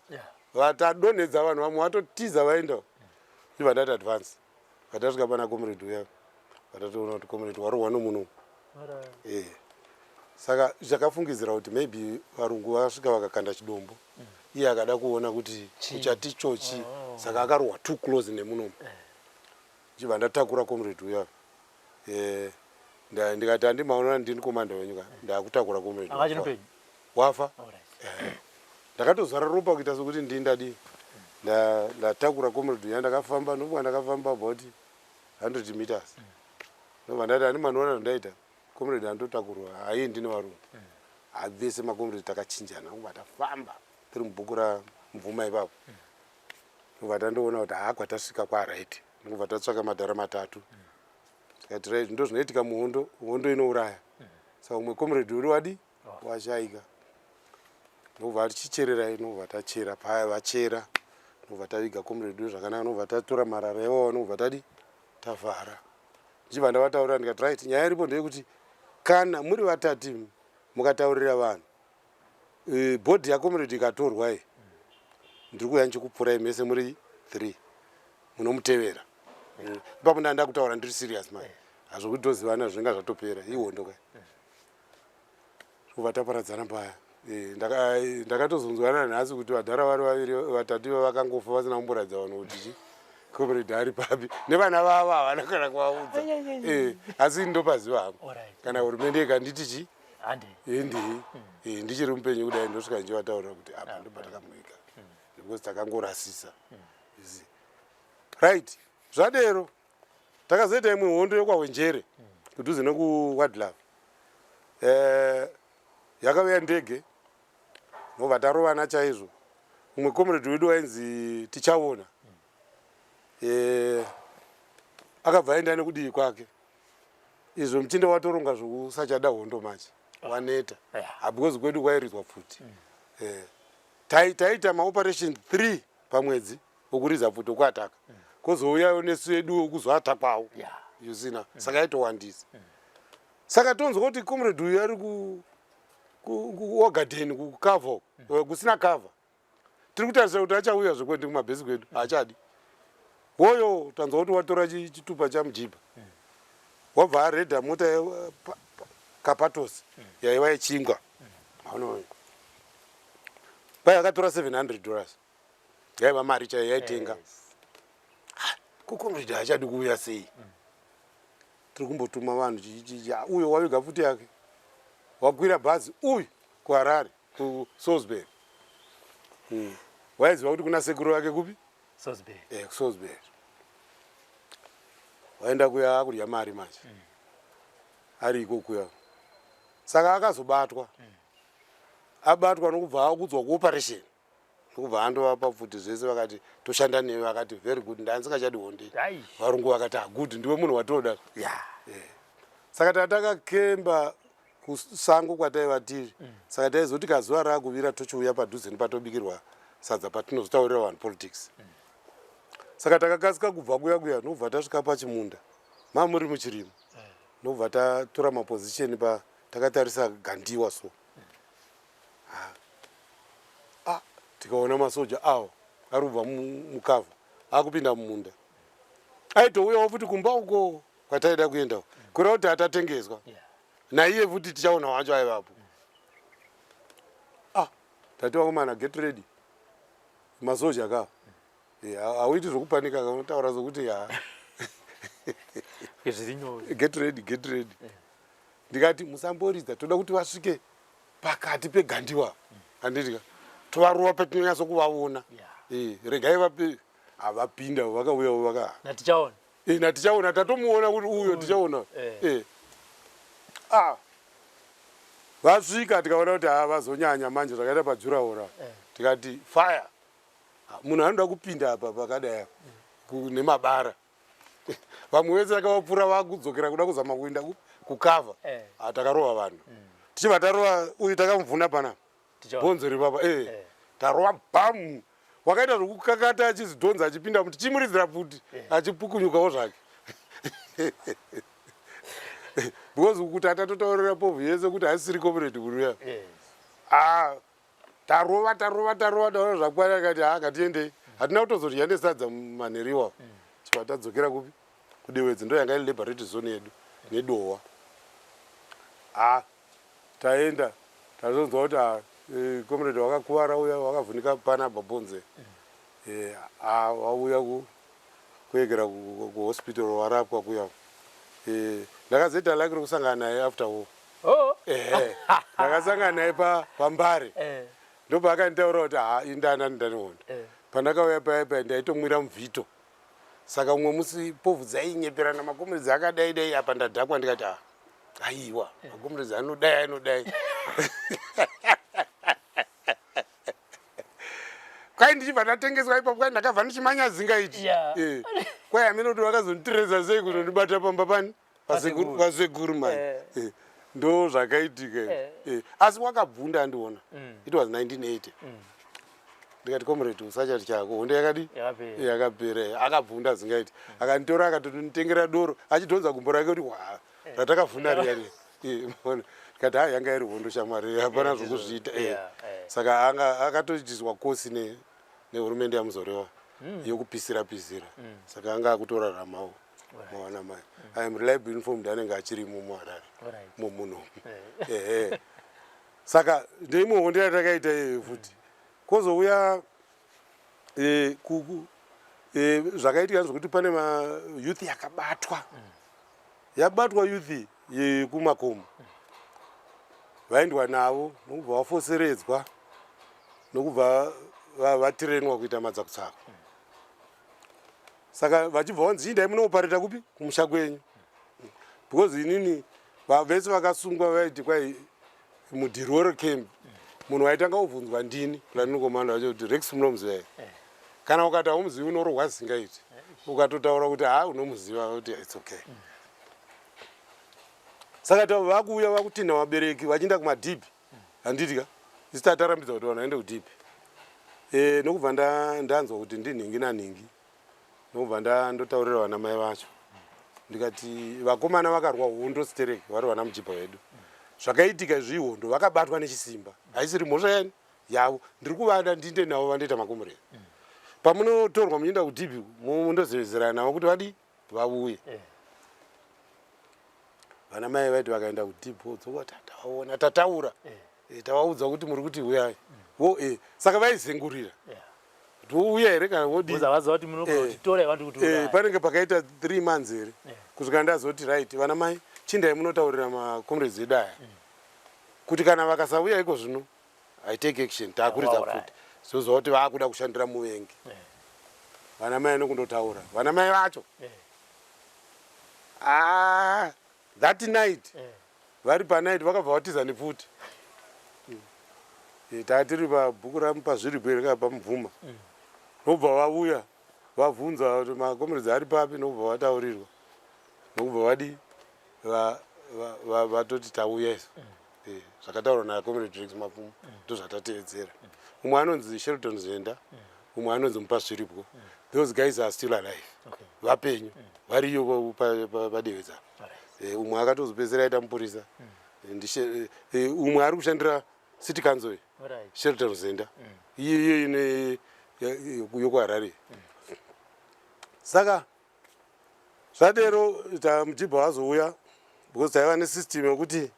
Vatadonhedza vanhu vamwe vatotiza vaenda. Ndibva ndati advance. Vatasvika pana comrade uya. Vatatoona kuti comrade warohwa nomunhu. Saka zvakafungidzira kuti maybe varungu vasvika vakakanda chidombo. Iye akada kuona kuti kuchati chochi. Saka akarohwa too close nemunomu. Ndichibva ndatakura comrade uya. Ndikati handimaona ndini commander wenyu ka. Ndakutakura comrade. Wafa. Ndakatozara ropa kuita sokuti ndini ndadii. Ndatakura comrade uya ndakafamba ndofunga ndakafamba about 100 meters. Ndobva ndati handimandiona zvandaita. Comrade andotakurwa hayi ndini varungu. Vese macomrade takachinjana kubva tafamba tiri mubhuku raMvuma ipapo. Ndobva tandoona kuti haa kwatasvika kwaright. Ndobva tatsvaka madhara matatu. Tikati right ndo zvinoitika muhondo, hondo inouraya. Saka umwe comrade wedu wadi washaika. Ndobva tichichererai ndobva tachera paya vachera. Ndobva taviga comrade wedu zvakanaka ndobva tatora marara iwawo ndobva tadi tavhara. Ndichibva ndavataurira ndikati right nyaya iripo ndeyekuti kana muri vatatu mukataurira vanhu bhodhi yacomrade ikatorwa iyi ndiri kuuya ndichikupfurai mese muri 3 munomutevera. Ipapo ndanga ndakutaura ndiri serious manje. Hazvokuti tozivana zvinenge zvatopera ihondo kai. Kubva taparadzana paya. Ndakatozonzwana nhasi kuti vadhara vari vaviri vatatu vakangofa vasina kumboratidza vanhu kuti chi comrade ari papi nevana vavo havana kana kuvaudza. Asi ndopaziva hangu. Kana hurumende ikanditi chi Handei. Ndichiri mupenyu kudai ndosvika ndichivataurira kuti apa ndobva takamuika. Because takangorasisa. Right. Zvadero takazoita imwe hondo yekwaWenjere kudhuze nekuWadlove. Yakauya ndege ndobva tarovana chaizvo. Umwe comrade wedu wainzi Tichaona. Akabva aenda nekudii kwake. Izvo muchinda watoronga zvokusachada hondo manje. Waneta. Because kwedu kwairidzwa pfuti. Taiita maoperation 3 pamwedzi okuridza pfuti okuataka. Kozouyawo nesu edu okuzoatakwawo. You see now. Saka yaitowandisa. Saka tonzwa kuti comrade uyu ari kuOgaden kukavha kusina cover. Tiri kutarisira kuti achauya zvekwendi kumabhesi kwedu haachadi. Woyo tanzwa kuti watora chitupa chamujibha. Wabva aredha mota kapatosi yaiva yechingwa. Pai akatora $700. Yaiva mari chaiyo yaitenga. Kucomrade haachadi kuuya sei? Tiri kumbotuma vanhu uyo waviga pfuti yake. Wakwira bhazi uyu kuHarare kuSalisbury. Waiziva kuti kuna sekuru vake kupi? Salisbury. kuSalisbury. Waenda kuya akudya mari manje. Ari iko kuya. Saka akazobatwa. Abatwa nokubva akudzwa kuoperation. Ndokubva andovapa pfuti zvese vakati toshanda newe vakati very good ndandisingachadi hondo. Varungu vakati ah good ndiwe munhu watoda. Saka tatakakemba kusango kwataiva tiri. Saka taizoti kazuva raakuvira tochiuya padhuze nepatobikirwa sadza patinozotaurira vanhu politics. Saka takakasika kubva kuya kuya ndokubva tasvika pachimunda. Mamuri muchirimo. Ndokubva tatora maposition pa takatarisa Gandiwa so. Tikaona masoja awo ari kubva mukavha akupinda mumunda. Aitouyawo futi kumba uko kwataida kuenda. Kureva kuti atatengeswa. Naiye futi Tichaona wacho aivapo. Ah, tati vakomana, get ready, masoja ka. Eh, hauiti zvokupanika ka, unotaura sokuti ha. Zviri nyore. Get ready, get ready. Ndikati musamboridza, toda kuti vasvike pakati pegandiwa, handiti ka, tovarova patinonyatso kuvaona. Eh, regai vape havapinda, vakauyawo vaka naTichaona. Eh, naTichaona tatomuona kuti uyo Tichaona. Eh. Ah, vasvika tikaona kuti ha, vazonyanya manje zvakaita pajuraora. Tikati fire. Ah, munhu anoda kupinda apa pakadai apa nemabara, vamwe vese takavapfuura vakudzokera kuda kuzama kuenda kukavha. Ah, takarova vanhu, tichibva tarova uyu, takamuvhuna panapa. Tichaona. Bhonzo ripapa, eh. Tarova bhamu, wakaita zvokukakata achizidhonza achipinda, tichimuridzira pfuti, achipukunyukawo zvake, because kuti atatotaurira povhu yese kuti haisiri comrade kuruya. Ah, tarova, tarova, tarova, taona zvakwana, akati ha, ngatiendei. Hatina kutozodya nesadza manheriwa, chibva tadzokera kupi? KuDewedzi. Ndo yanga iri liberate zone yedu neDowa. Ha, taenda, tazonzwa kuti ah, comrade wakakuvara uya wakavhunika panapa bhonze. Eh, ah, wauya kuegera kuhospital, warapwa kuya. Eh, ndakazoita luck rekusangana naye after war. Oh. Ehe, ndakasangana naye paMbare. Ndopaakanditaura kuti ha, indana ndanihondo. Pandakauya paya paya ndaitomwira muvhito, saka umwe musi povhu dzainyeperana, macomrades akadai dai apa, ndadhakwa, ndikati ah, aiwa, macomrades anodai anodai. Kwai ndichibva ndatengeswa ipapo, kwai ndakabva ndichimanya zingaiti. Eh, kwai hamene kuti vakazonditireza sei kuzondibata pamba pani pasekuru. Pasekuru. Pasekuru mani. Eh, ndo zvakaitika. Eh, asi wakabvunda andiona. It was 1980. Ndikati, "Comrade, usachati chako, hondo yakadi?" Yakapera. Yakapera. Akabvunda zingaiti, akanditora, akatonditengera doro, achidhonza gumbo rake kuti wa ratakavhuna riya riya. Eh, maona. Ndikati ha, yanga iri hondo shamwari, hapana zvokuzviita. Eh. Saka anga akatoitiswa kosi nehurumende yaMuzorewa yokupisira pisira, saka anga akutoraramawo. Maona mai, I am reliably informed anenge achirimo muHarare mumunomu. Ehe, saka ndeimwe hondo yatakaita iyoyo futi. Kwozouya zvakaitika ndezvekuti pane mayouth yakabatwa, yabatwa youth yekumakomo, vaendwa navo nokubva vafoseredzwa nokubva vatirenwa kuita madzakutsaku. Saka vachibva vanzi, "Chiindai munoopareta kupi? Kumusha kwenyu." Because inini vese vakasungwa vaiti kwai muDhiroro camp, munhu waitanga kubvunzwa ndini, platoon commander wacho, kuti, "Rex munomuziva here?" Kana ukati haumuzivi, unorohwa zingaiti. Ukatotaura kuti ha, unomuziva, kuti it's okay. Saka vakuuya vakutinha vabereki vachienda kumadhibhi, handiti ka? Isi tatarambidza kuti vanhu vaende kudhibhi. E, nokubva ndanzwa kuti ndinhingi nanhingi, nokubva ndotaurira vana mai vacho, ndikati vakomana vakarwa hondo stereki vari vana mujibha vedu, zvakaitika izvi ihondo, vakabatwa nechisimba, haisiri mhosva yani yavo. Ndiri kuvada, ndinde navo vandoita makomureri. Pamunotorwa muchienda kudhibhi, mundozevezerana navo kuti vadii, vauye. Vana mai vaiti vakaenda kudhibhi vodzoka, "Tavaona, tataura." Eh, tavaudza kuti muri kuti uyai wo. Saka vaizengurira kuti wouya here kana wodii. Because havaziva kuti munogona kutitora vantu kuti uraya. Panenge pakaita 3 months here kusvika ndazoti, "Right, vana mai, chindai munotaurira macomrades edu aya kuti kana vakasauya iko zvino, I take action, taakuridza Vauraya. futi." Zozva kuti vaakuda kushandira muvengi. Vana mai nokundotaura, vana mai vacho, ah, that night vari panight vakabva vatiza nepfuti. Eh, taa tiri pabhuku ramuPazviribwe pamubvuma, nobva vauya vabvunza kuti macomrades ari papi, nobva vataurirwa, nokubva vadi vatoti tauya isu. Eh, zvakataurwa nacomrade Rex Mapfumo ndozvatateedzera. Umwe anonzi Shelton Zenda, umwe anonzi Mupasviribwo. Those guys are still alive. Vapenyu, variyo paDevedza. Eh, umwe akatozopedzisira aita mupurisa. Eh, umwe ari kushandira city council iyi. Shelton Zenda, iyo ine yokuHarare. Saka zvadero, tamujibha wazouya because taiva nesystem yekuti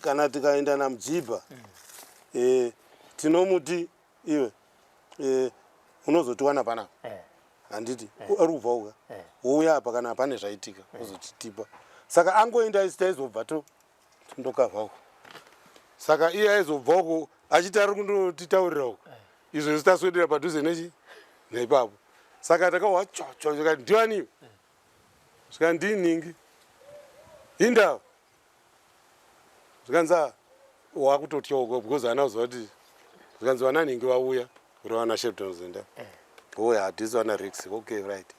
Kana tikaenda namujibha eh, tinomuti iwe eh, unozotiwana panapa Eh. Handiti uri kubva uka Eh. wouya apa kana pane zvaitika ozotitipa. Saka angoenda isi taizobva to tindokavha uko. Saka iye aizobva uko achiti ari kundotitaurira uko, izvo isu taswedera padhuze nechi neipapo. Saka takahwa chocho, tikati ndiwaniwe, zvika ndiningi indava, zvikanzi "Ah, wakutotya uko," because haana kuziva kuti zvikanzi vana nhingi vauya kuti vana Shepton Zenda. Oh ya, this vana Rex. Okay, right,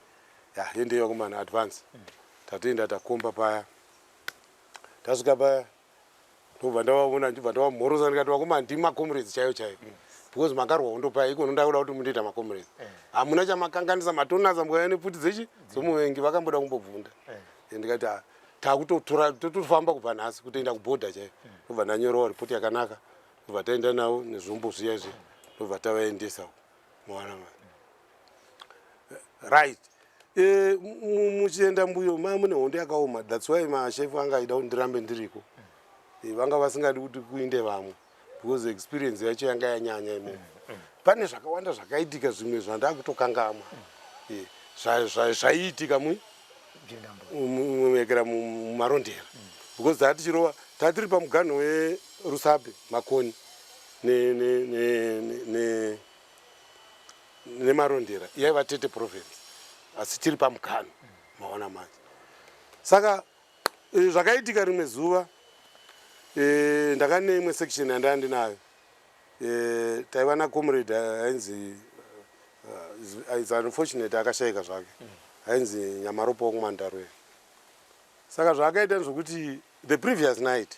ya yendeyo kumana advance. Tatoenda takomba paya, tasvika paya ndobva ndavaona, ndibva ndavamhorosa, ndikati vakoma, ndimi macomrades chaiyo chaiyo, because makarwa hondo paya ikono, ndakuda kuti mundoita macomrades, hamuna chamakanganisa, matonatsa mukauya nepfuti dzechi dzomuvengi. Vakamboda kumbobvunda. Ndikati "Ah, takutotora totofamba kubva nhasi kutoenda kubhodha chaiyo." Ndobva ndanyorawo ripoti yakanaka, ndobva taenda navo nezvombo zviya izvi, ndobva tavaendesa mawana ma right. Muchienda mbuyo ma mune hondo yakaoma. That's why mashefu anga aida kuti ndirambe ndiriko. Vanga vasingadi kuti kuinde vamwe because experience yacho yanga yanyanya imomo. Pane zvakawanda zvakaitika, zvimwe zvandakutokangamwa zvaiitika mumekera muMarondera, because tatichirova tatiri pamuganho weRusape, Makoni neMarondera, yaiva Tete Province, asi tiri pamuganho, maona manje. Saka zvakaitika rimwe zuva, ndakane imwe section yandanga ndinayo. Taiva nacomrade ainzi is unfortunate akashayika zvake, ainzi Nyamaropa wekuMandarwe. Saka zvaakaita ndezvokuti the previous night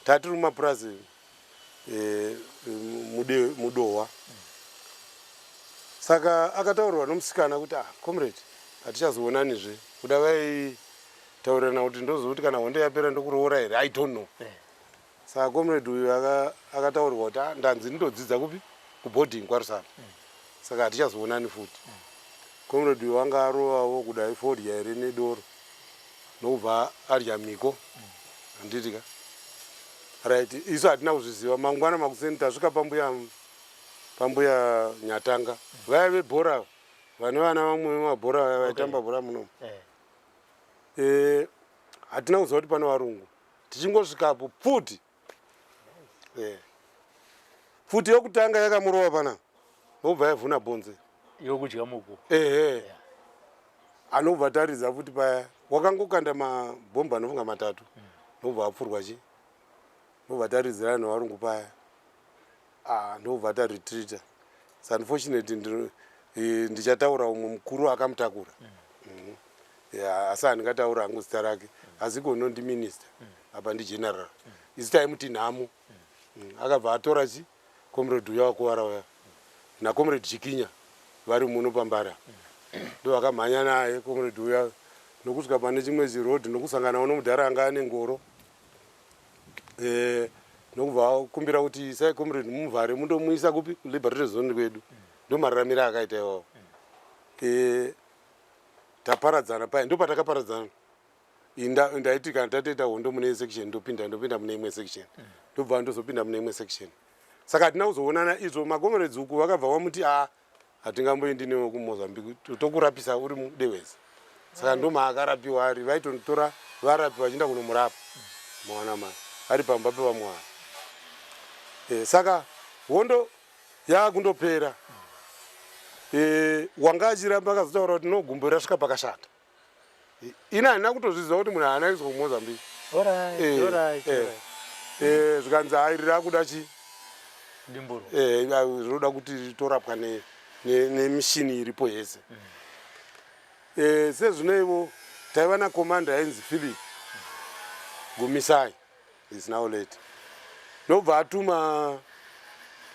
tatiri mumapurazi muDohwa. Saka akataurirwa nomusikana kuti, "Ah, comrade, hatichazoonanizve." Kuda vaitaurirana kuti ndozokuti kana hondo yapera ndokuroora here, I don't know. Saka comrade uyu akataurirwa kuti, "Ah, ndanzi ndindodzidza kupi, kuboarding kwaRusape, saka hatichazoonani futi." Comrade uyu wanga arovawo kudai fodya here nedoro, nokubva arya miko, handiti ka? Right, isu hatina kuzviziva. Mangwana makuseni tasvika pambuya Nyatanga, vaya vebhora, vane vana vamwe vemabhora vaya vaitamba bhora munomu. Hatina kuziva kuti pane varungu. Tichingosvikapo pfuti, pfuti yokutanga yakamurova pana, nokubva yavhuna bhonze. Yokudya muku. Ehe, anobva taridza futi paya, wakangokanda mabhomba anofunga matatu, ndobva apfurwa chi, ndobva taridzirana nevarungu paya. Ah, ndobva taretreata. It's unfortunate, ndichataura umwe mukuru akamutakura. Yeah, asi handingataura hangu zita rake, asi kono ndiminister, apa ndigeneral, isu taimuti Nhamo. Akabva atora chi comrade uya wakuvara uya nacomrade Chikinya vari muno pambara, ndo vakamhanya naye comrade uya nokusvika pane chimwe chirodhi, nokusanganawo nomudhara anga ane ngoro, nokubva akumbira kuti isai comrade mumuvhare mundomuisa kupi, kuliberatory zone kwedu. Ndo mararamiro akaita iwawo. Taparadzana paya, ndo patakaparadzana. Ndaiti kana tatoita hondo mune section, ndopinda mune imwe section, ndobva ndozopinda mune imwe section. Saka hatina kuzoonana izvo. Macomrades uku vakabva vamuti, a, hatingamboendi newe kuMozambique, tokurapisa uri muDewezi. Saka ndomaakarapiwa ari, vaitotora varapi vachienda kunomurapa, maona mai, ari pamba pevamwe vanhu. Saka hondo yaakundopera, wanga achiramba akazotaura kuti no, gumbo rasvika pakashata. Ini handina kutozviziva kuti munhu haana kuiswa kuMozambique. Zvikanzi hai, riri akuda chi Dimburo. Zvinoda kuti torapwa nemishini iripo yese. Sezvinoivo taiva nacommander ainzi Philip Gumisai, is now late. Ndobva atuma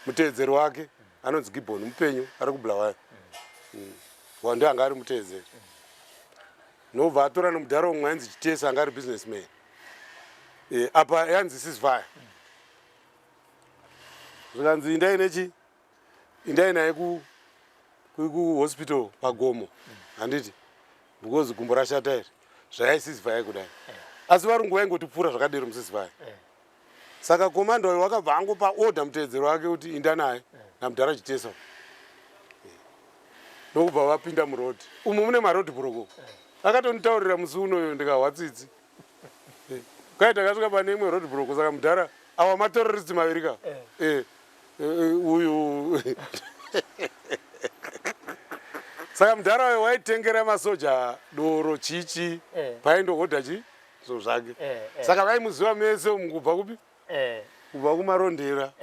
muteedzeri wake anonzi Gibon, mupenyu, ari kuBulawayo. Wando anga ari muteedzeri. Ndobva atora nomudhara umwe ainzi Chitesa, anga ari businessman. Apa yanzi ceasefire. Zvikanzi indai nechi, indai naye kuhospital pagomo, handiti, because gumbo rashata iri. Zvayai ceasefire kudai, asi varungu vaingotipfuura zvakadero muceasefire. Saka komanda uyo wakabva angopa order muteedzero wake kuti inda naye namudhara Chitesa ndokubva vapinda muroad umu mune maroad broko. Akatonditaurira musi unoyo ndikahwa tsitsi. Kwai takasvika pane imwe road block saka mudhara awa materrorist maviri ka eh. Eh, uyu saka mudhara uyo waitengera masoja doro chichi paindohodha chi zvo zvake. Saka vaimuziva mese umu kubva kupi? Kubva kumarondera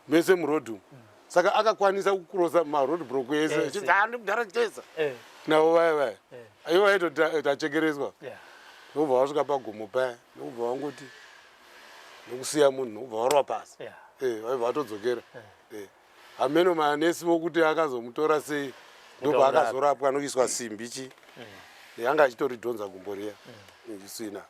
mese muroad umu. Saka akakwanisa kukurosa maroad block ese achinzi ah, ndimudhara Chitesa navo vaya vaya ivo vaitotachekereswa. Ndokubva vasvika pagomo paya ndokubva vangoti ndokusiya munhu ndokubva varova pasi, vaibva vatodzokera. Hameno manesi vokuti akazomutora sei ndobva akazorapwa nokuiswa simbi chi yanga achitoridhonza gumbo riya isina.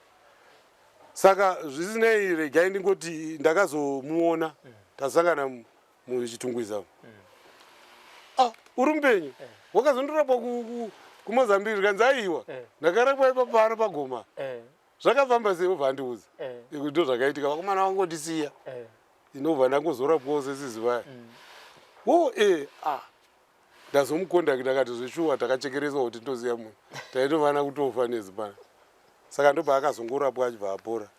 Saka zvisinei regai ndingoti ndakazomuona tasangana muChitungwiza. Ah, uri mupenyu? Wakazondorapwa kuMozambique? Zvikanzi aiwa, ndakarapwa ipapo pano pagoma. Zvakafamba sei? Obva andiudza kuti ndo zvakaitika, vakomana vangondisiya, inobva ndangozorapwawo sesizi vaya. Wo ah, ndazomukondakita akati zveshuwa takachekereswa kuti ndoziya munhu taitovana kutofa nezi pana. Saka ndobva akazongorapwa achibva apora.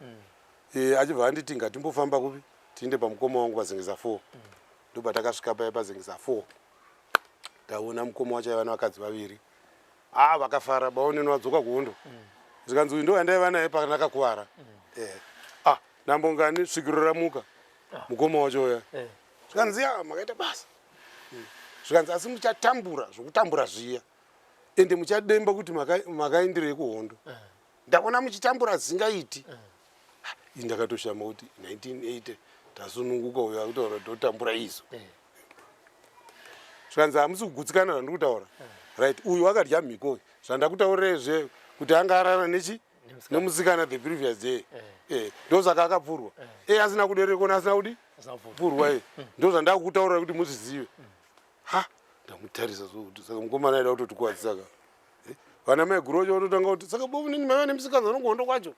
Achibva anditi ngatimbofamba kupi tiinde pamukoma wangu paZengeza 4. Ndobva takasvika paya paZengeza 4, ndaona mukoma wacho aiva nevakadzi vaviri. Ah, vakafara baoneni wadzoka kuhondo. Zvikanzi uyu ndo yandaiva naye pandakakuvara. Ah, ndambongani svikiro ramuka mukoma wacho uya. Zvikanzi ya makaita basa. Zvikanzi asi muchatambura zvokutambura zviya, ende muchademba kuti makaendirei kuhondo. Ndaona muchitambura zingaiti. Ini ndakatoshama kuti 1980 tasununguka, uyo akutaura totambura izo. Zvikanzi hamusi kugutsikana zvandiri kutaura, right? Uyu akadya mhiko zvandakutaurirai zve kuti anga arara nechi nemusikana the previous day. Ndosaka akapfurwa. Asina kuderekona, asina kudi pfurwa. Ndo zvandakutaurira kuti muzvizive. Ha, ndamutarisa sokuti saka mukomana aida kutotikuwadzisa ka. Vana mai guru vacho vatotanga kuti saka bomunini maiva nemusikanzwa nokuhondo kwacho.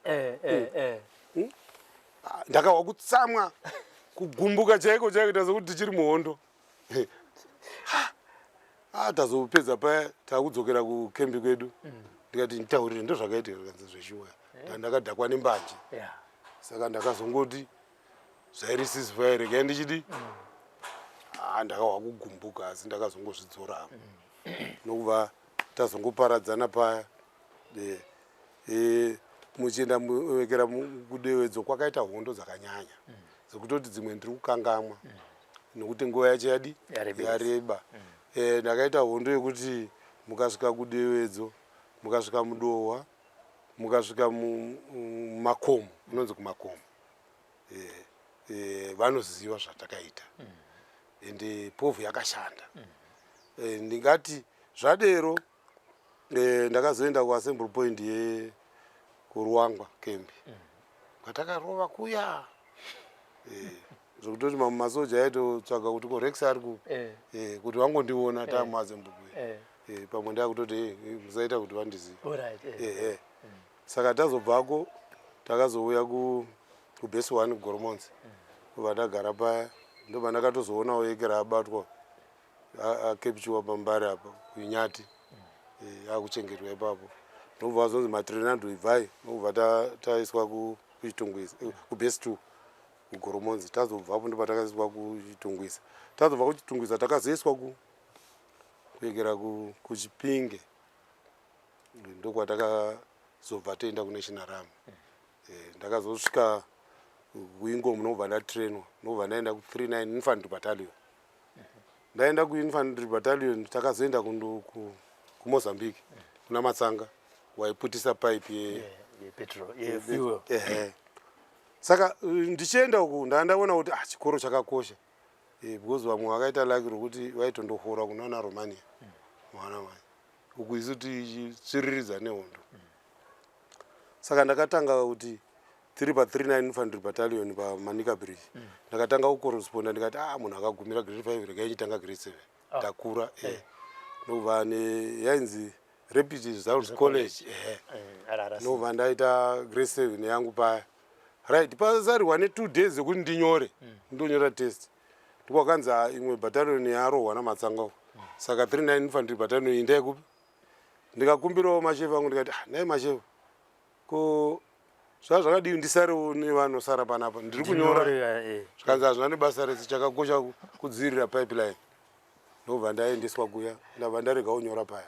Ah, ndakahwa kutsamwa, kugumbuka chaiko chaiko, ita sekuti tichiri muhondo. Ah, tazopedza paya takudzokera kukembi kwedu, ndikati nditaurire ndo zvakaitika. Zvikanzi zveshuwa, ndakadhakwa nembanje. Saka ndakazongoti zvairi ceasefire regai ndichidi. Ah, ndakahwa kugumbuka asi ndakazongozvidzora nokubva tazongoparadzana paya. Muchienda wekera kudewedzo kwakaita hondo dzakanyanya dzekutoti dzimwe ndiri kukangamwa nokuti nguva yacho yadi Yarebesa. Yareba. Ndakaita hondo yekuti mukasvika kudewedzo, mukasvika muDohwa, mukasvika mumakomo kunonzi kumakomo, vanoziva zvatakaita ende povhu yakashanda. Ndingati zvadero ndakazoenda kuassembly point yekuRuwangwa kembi kwatakarova kuya zvekutoti mamwe masoja aitotsvaga kuti ko Rex ari ku kuti vangondiona tamuassembly point. Pamwe ndakutoti musaita kuti vandizive. Alright. Ehe, saka tazobvako takazouya kubase one kuGoromonzi kubva ndagara paya ndobva ndakatozoonawo yekera abatwa acapturwa pambari apa kuinyati, akuchengetwa ipapo. Ndobva vazonzi matrenado ibvai, ndobva taiswa kuChitungwiza, kubase two kuGoromonzi. Tazobvapo ndobva takaiswa kuChitungwiza. Tazobva kuChitungwiza takazoiswa kuekera kuChipinge, ndokwatakazobva toenda kuNational Army. Ndakazosvika kuInkomo ndobva ndatrainwa, ndobva ndaenda ku39 Infantry Battalion. Ndaenda kuinfantry battalion takazoenda kuMozambique kuna Matsanga waiputisa pipe Yepetrol, yefuel. Ehe. Saka ndichienda uku ndandaona kuti ah, chikoro chakakosha, because vamwe vakaita laki rokuti vaitondohora kunana Romania mwana mai uku isu tichitsviriridza nehondo. Saka ndakatanga kuti tiri pa39 Infantry Battalion paManica Bridge ndakatanga kucorresponda. Ndikati ah, munhu akagumira grade 5 regai chitanga grade 7. Ndakura ndobva yainzi Rapid Results College, ehe. RRC. Ndobva ndaita grade 7 yangu paya. Right, pasarihwa ne2 days ekuti ndinyore, ndonyora test, ndikwakanzi, "Ah, imwe battalion yarohwa namatsanga uko, saka 39 Infantry Battalion indai kupi?" Ndikakumbirawo mashefu angu, ndikati, "Ah, nai mashefu, ko zvaa zvakadii ndisarewo nevanosara panapa, ndiri kunyora?" Ndinyore, eh. Zvikanzi, "Hazvina nebasa rese, chakakosha kudzivirira pipeline." Ndobva ndaendeswa kuya, ndabva ndarega kunyora paya.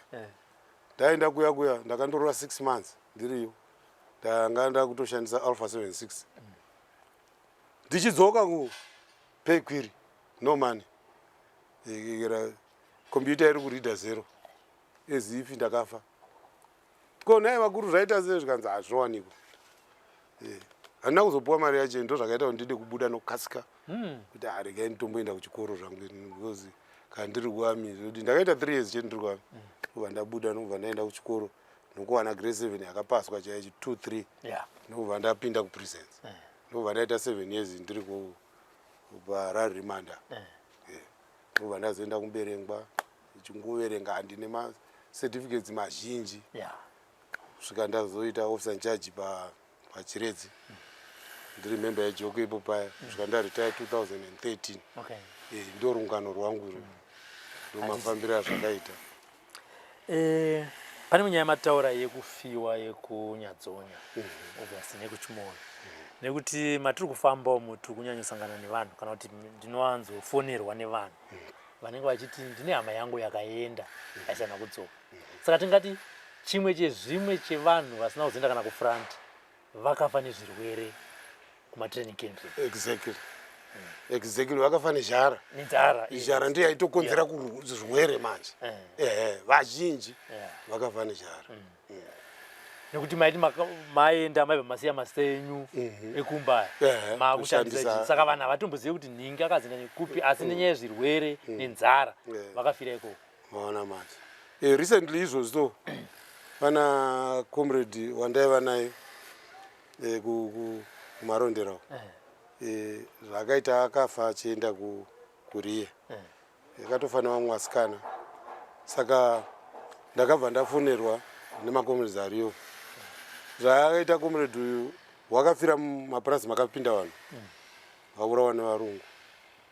Ndaenda kuya kuya, ndakandorora 6 months ndiriyo. Ndanga ndakutoshandisa Alpha 76. Ndichidzoka ku pay query, no money. Computer iri kureader zero, as if ndakafa. Ko nhai vakuru, zvaita sei? Zvikanzi, "Hazvinowanikwa." Handina kuzopuwa mari yacho. Ndo zvakaita kuti ndide kubuda nokukasika, kuti aregai nditomboenda kuchikoro zvangu, because kana ndiri kuarmy, zvekuti ndakaita 3 years chete ndiri kuarmy, ndobva ndabuda, ndobva ndaenda kuchikoro, nokuwana grade 7 yakapaswa chaicho, 2 3. Ndobva ndapinda kuprisons, ndobva ndaita 7 years ndiri kuHarare Remand. Ndobva ndazoenda kuMberengwa, chingoverenga, handine macertificates mazhinji, kusvika ndazoita officer in charge paChiredzi, ndiri member yeJOCO ipo paya, kusvika ndaretire 2013. Ndo rungano rwangu irwo, ndo mafambiro azvakaita. Pane munyaya mataura yekufiwa yekuNyadzonya, obviously nekuChimoyo, nekuti matiri kufamba umu tiri kunyanyosangana nevanhu, kana kuti ndinowanzofonerwa nevanhu vanenge vachiti, "Ndine hama yangu yakaenda aisana kudzoka." Saka tingati chimwe chezvimwe chevanhu vasina kuzoenda kana kufront vakafa nezvirwere kumatraining camps. Exactly, vakafa nezhara. Nenzara. Zhara ndiyo yaitokonzera zvirwere manje. Ehe, vazhinji vakafa nezhara. Nekuti maiti maenda, maibva masiya mazita enyu ekumba, maakushandisa kushandisa. Saka vanhu havatombozivi kuti nhingi akazinda nekupi, asi nenyaya yezvirwere nenzara vakafira ikoko. Maona manje, recently izvozvo pana comrade wandaiva naye kuMarondera uko. Zvakaita akafa achienda kuriye, akatofa nevamwe vasikana. Saka ndakabva ndafonerwa nemacomrades ariyo. Zvaakaita comrade uyu, wakafira mumapurazi makapinda vanhu vaurawa nevarungu.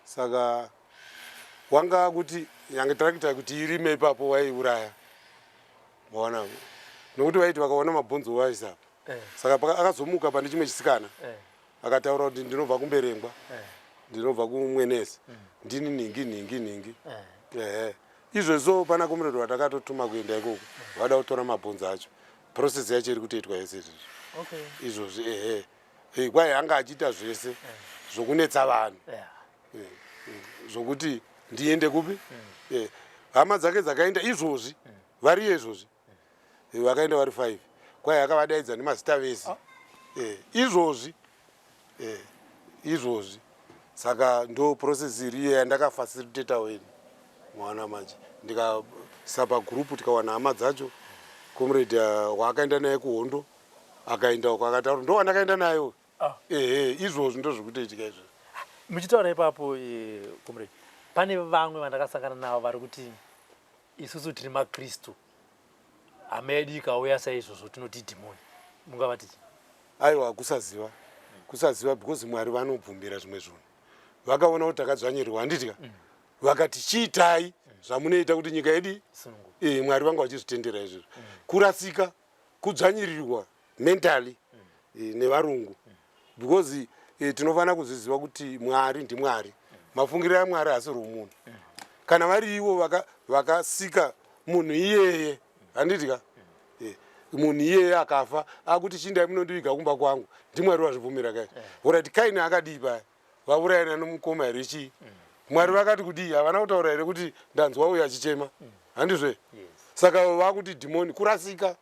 Saka wanga kuti nyange tractor kuti irime ipapo waiuraya, maona, nokuti vaiti vakaona mabhonzo vaisapa. Saka akazomuka pane chimwe chisikana, akataura kuti, "Ndinobva kuMberengwa, ndinobva kuMwenezi, ndini nhingi nhingi nhingi." Ehe, izvozvo pana comrade watakatotuma kuenda ikoko, vada kutora mabhonzo acho. Process yacho iri kutoitwa yese izvozvo. Izvozvi, ehe. Kwai anga achiita zvese zvokunetsa vanhu, zvokuti ndiende kupi. Hama dzake dzakaenda izvozvi, variyo izvozvi. Vakaenda vari five. Kwai akavadaidza nemazita vese. Izvozvi, izvozvi. Saka ndo process iriyo yandakafacilitatawo ini, mwana manje. Ndikasa pagroup, tikawana hama dzacho. Comrade waakaenda naye kuhondo akaenda uko, akataura, ndo wandakaenda naye. Ehe, izvozvi ndo zvikutoitika izvozvo. Muchitaura ipapo, comrade, pane vamwe vandakasangana navo vari kuti, "Isusu tiri maKristu, hama yedu ikauya saizvozvo tinoti dhimoni." Mungavati chii? Aiwa, kusaziva, kusaziva, because Mwari vanobvumira zvimwe zvinhu. Vakaona kuti takadzvanyirwa, handitya, vakati, "Chiitai zvamunoita kuti nyika yedu Sununguka. Mwari vanga vachizvitendera izvozvo. Kurasika, kudzvanyirirwa mentally nevarungu, because tinofanira kuzviziva kuti Mwari ndiMwari. Mafungiro aMwari haasi romunhu. Kana vari ivo vakasika munhu iyeye, handitya, munhu iyeye akafa akuti, "Chindai munondiviga kumba kwangu," ndiMwari wazvibvumira kai? Alright, Kaini akadii paya? Vaurayana nomukoma here? Chii? Mwari vakati kudii? Havana kutaura here kuti, "Ndanzwa uyo achichema"? Handizve? Yes. Saka vakuti dhimoni, kurasika,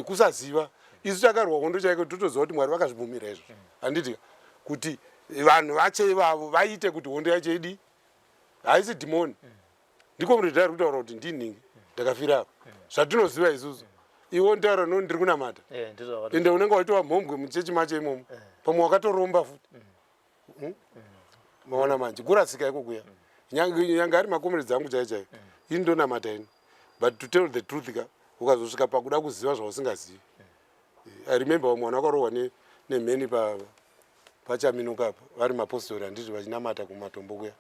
kusaziva. Isu takarwa hondo chaiko, totoziva kuti Mwari vakazvibvumira izvozvo, handiti, kuti vanhu vacho ivavo vaite kuti hondo yacho idii. Haisi dhimoni. Ndiko muredhi ari kutaura kuti, "Ndinhingi, ndakafira apa." Zvatinoziva isusu, iwe nditaura no, "Ndiri kunamata." Ndizvo zvakati. Ende unenge waitova mhombwe muchechi macho imomo, pamwe wakatoromba futi. Maona manje, kurasika iko kuya. Nyange ari macomrades angu chaiyo chaiyo, ini ndonamata ini, but to tell the truth ka, ukazosvika pakuda kuziva zvausingazivi. I remember vamwe vanhu vakarohwa nemheni. paChaminuka apa vari mapostori handiti vachinamata kumatombo kuya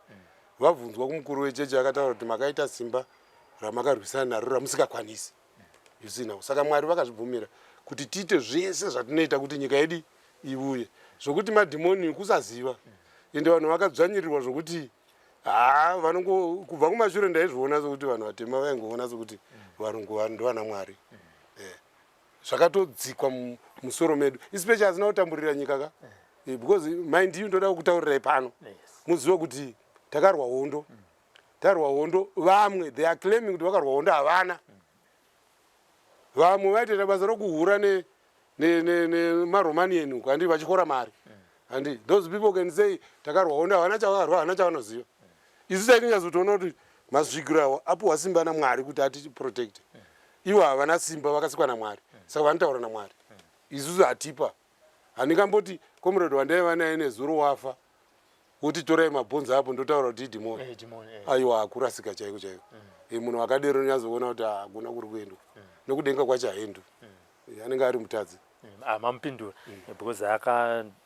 vabvunzwa kumukuru wechechi akataura kuti makaita simba ramakarwisana naro ramusingakwanisi. You see now. Saka Mwari vakazvibvumira kuti tiite zvese zvatinoita kuti nyika yedu ivuye. Zvokuti madhimoni kusaziva. Ende vanhu vakadzvanyirirwa zvokuti haa vanongo kubva kumashure ndaizviona sokuti vanhu vatema vaingoona sokuti varungu ndovana Mwari. Eh. Zvakatodzikwa musoro medu. Especially asina kutamburira nyika ka. Eh, because mind you ndoda kukutaurirai pano. Muzive kuti takarwa hondo. Tarwa hondo vamwe they are claiming kuti vakarwa hondo havana. Vamwe vaitoita basa rokuhura ne nemaromanian uko handi vachikora mari handi those people can say takarwa hondo havana chavakarwa havana chavanoziva isu taitinyatsotoona kuti masvikiro awo apuwa simba namwari kuti atiprotecte ivo havana simba vakasikwa namwari saka vanotaura namwari isusu hatipa handingamboti comrade wandaiva naye nezuro wafa woti torai mabhonzo apo ndotaura kuti idhimoni eh, eh. aiwa akurasika chaiko chaiko mm. eh, munhu akadero nyazoona kuti hakuna kuri kuendwa mm. nokudenga kwacho haendwi mm. anenge ari mutadzi ah, mamupindura because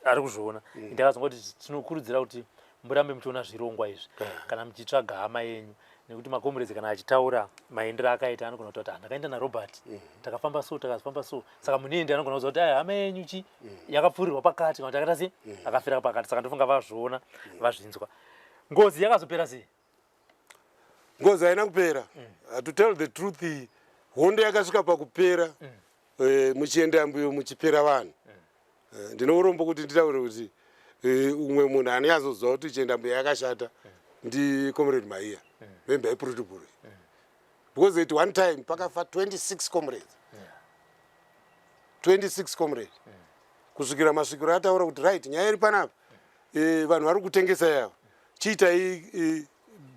ari kuzviona ndakazongoti tinokurudzira kuti murambe muchiona zvirongwa izvi kana muchitsvaga hama yenyu nekuti makomurezi kana achitaura maendero akaita anogona kutaura kuti ah, ndakaenda narobert mm. takafamba so takafamba so saka muniendi anogona kuziva kuti aya hama yenyu chi mm. yakapfuurirwa pakati kana kuti akaita sei mm. akafira pakati saka ndofunga vazviona vazvinzwa ngozi yakazopera sei ngozi haina kupera to tell the truth hondo yakasvika pakupera eh, muchienda mbuyo muchipera vanhu eh, ndine urombo kuti nditaure kuti eh, umwe munhu anonyatsoziva kuti chienda mbuya yakashata ndi comrade maiya member yepolitburo because at one time pakafa 26 comrades 26 comrade kusvikira masvikiro ataura kuti right nyaya iri panapa eh, vanhu vari kutengesa yava chiitai eh,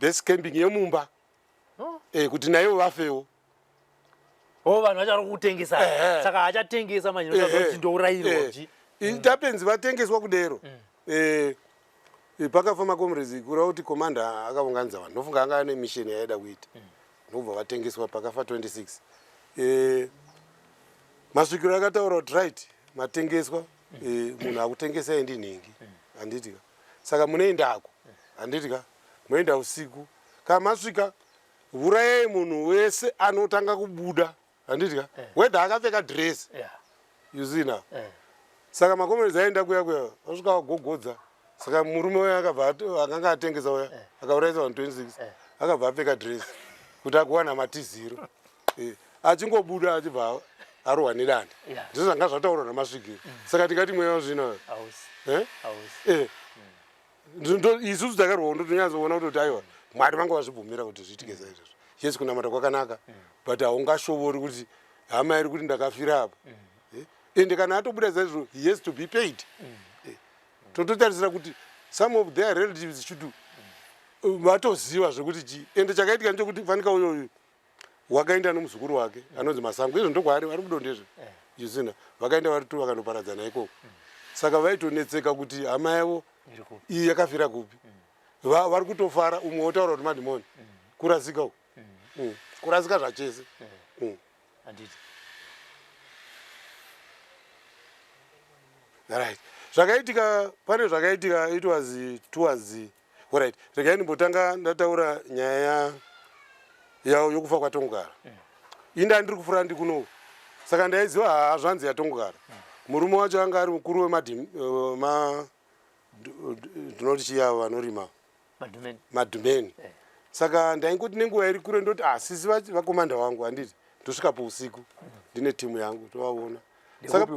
base camping yemumba Oh. Eh, kuti naivo vafewo o oh, vanhu vacho vari kutengesa saka hachatengesa manje kuti ndourayirwa chi tapenzi vatengeswa kudero mm. eh, eh, pakafa macomrades kureva kuti commander akaunganidza vanhu ndofunga anga ane mission yaida kuita mm. ndokubva vatengeswa pakafa 26 eh, masvikiro akataura kuti right matengeswa mm. munhu akutengesai ndinhingi handiti ka saka munoendako handiti ka moenda usiku kana masvika vurayai munhu wese anotanga kubuda handiti ka eh. whether akapfeka dress yeah. you see now eh. Saka makomerezi aenda kuya kuya vasvika vagogodza saka murume uya akabva akanga atengesa uya eh. akaurayisa vanhu 26 eh. akabva apfeka dress kuti agowana matiziro eh. Achingobuda achibva arohwa nedanda yeah. Ndizvo zvanga zvataurwa namasvikiro mm. Saka tingati mweya wazvino eh? Eh. Isusu takarwawo ndotonyatsoona kutoti aiwa mwari vanga vazvibvumira kuti zviitike saizvozvo yes kunamata kwakanaka mm. But haungashovori kuti hama iri kuti ndakafira apo mm. Eh? Ende kana atobuda saizvo he has to be paid mm. Eh. Tototarisira kuti some of their relatives should mm. Vatoziva zvekuti chii ende chakaitika ndechekuti fanika uyoyu wakaenda nomuzukuru wake anonzi masango izvo ndokwaari vari kudondezvo eh. yusina vakaenda vari tu vakanoparadzana ikoko saka vaitonetseka kuti hama yavo iyi yakafira kupi mm. Vari kutofara umwe wotaura kuti madhimoni mm. Kurasika uku mm. Kurasika zvachese eh. Right zvakaitika pane zvakaitika it was towards Alright, regai ndimbotanga ndataura nyaya yokufa kwaTongogara. Mm. Inda ndiri kufura ndi kuno. Saka ndaiziva haa zvanzi yaTongogara. Mm. Murume wacho anga ari mukuru wemadhim eh, ma ndinoti chiyavo vanorima madhumeni. Madhumeni. Eh. Saka ndaingoti nenguva iri kure ndoti ah sisi vakomanda wangu handiti ndosvika pousiku mm. Ndine timu yangu tovaona. Saka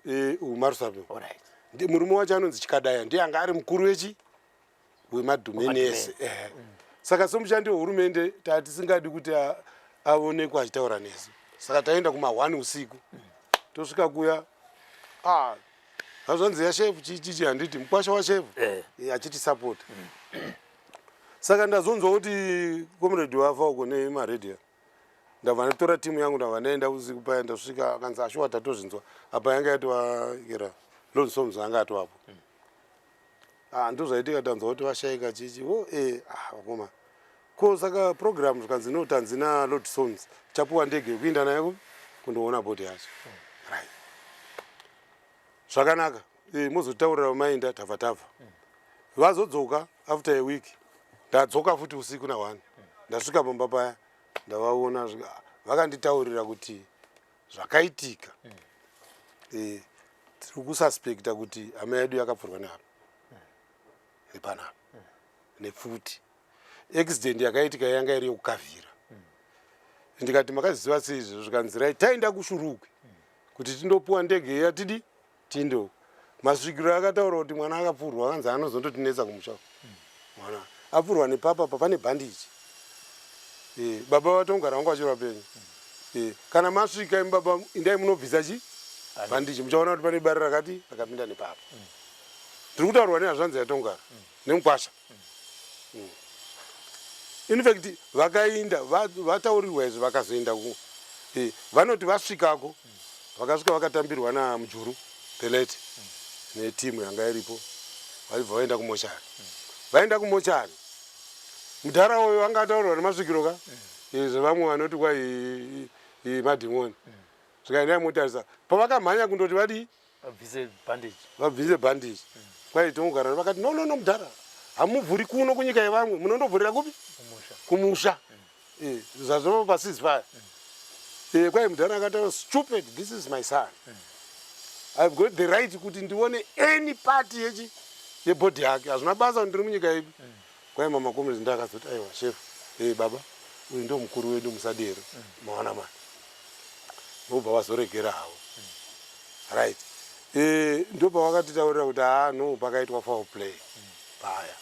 eh umarusape. Alright. Murume wacho anonzi Chikadaya ndiye anga ari mukuru wechi wemadhumeni ese eh. Saka somushandi wehurumende tatisingadi kuti aonekwe achitaura nesu saka taenda kuma1 usiku tosvika kuya ah, hazvanzi yashefu chichichi handiti mukwasha washefu eh. Eh, achitisapota saka ndazonzwa kuti comrade wafa uko nemaredhiyo ndabva ndatora timu yangu ndabva ndaenda usiku paya ndasvika akanzi ashuwa tatozvinzwa apa yanga yatovaira lonsoms anga atovapo mm. Ah, ndozvaitika tanzwa kuti vashaika chichi o e ah, vakoma ko saka program zvikanzi no tanzi nalord sons chapuwa ndege yekuinda nayo kundoona bhodhi yacho mm. Right zvakanaka. Mozotaurira maenda, tabva tabva. Vazodzoka after a week, ndadzoka futi usiku na1, ndasvika pamba paya, ndavaona, vakanditaurira kuti zvakaitika, tiri kususpecta kuti hama yedu yakapfurwa neapa nepanapa nepfuti. Accident yakaitika yanga iri yekukavhira. Ndikati, "Makaziva sei izvo?" Zvikanzirai, "Taenda kuShurugwi kuti tindopuwa ndege yatidi tindo." Masvikiro akataura kuti mwana akapfurwa, akanzi anozondotinetsa kumusha. Mwana apfurwa nepapa pa pane bhandichi. Baba vatongara vanga vachiri vapenyu. Kana masvika imi baba, indai munobvisa chi bhandichi, muchaona kuti pane bari rakati rakapinda nepapa. Ndiri kutaurwa nehazvanzi yatongara nemukwasha. In fact vakainda vataurirwa izvi, vakazoenda vanoti vasvikako, vakasvika vakatambirwa naMujuru Pelete netimu yanga iripo. Vaibva vaenda kumochari. Vaenda kumochari, mudhara uyu anga ataurirwa nemasvikiro ka, zvevamwe vanoti kwai madhimoni. Zvikaendai motarisa. Pavakamhanya kundoti vadii? Vabvise bandage. Vabvise bandage, kwai tongogara. Vakati, "No, no, no, mudhara, hamuvhuri kuno kunyika yevamwe, munondovhurira kupi?" Kumusha. Kumusha. Zvazvo paceasefire. Kwai mudhara akataura, "Stupid, this is my son. I've got the right kuti ndione any part yechi yebody yake, hazvina basa kuti ndiri munyika ipi." Kwai mama comrades ndakazoti, "Aiwa chef, baba uyu ndo mukuru wedu, musadero." Maona mani, ndobva vazoregera havo. Right, ndopavakatitaurira kuti haa, no, pakaitwa foul play paya,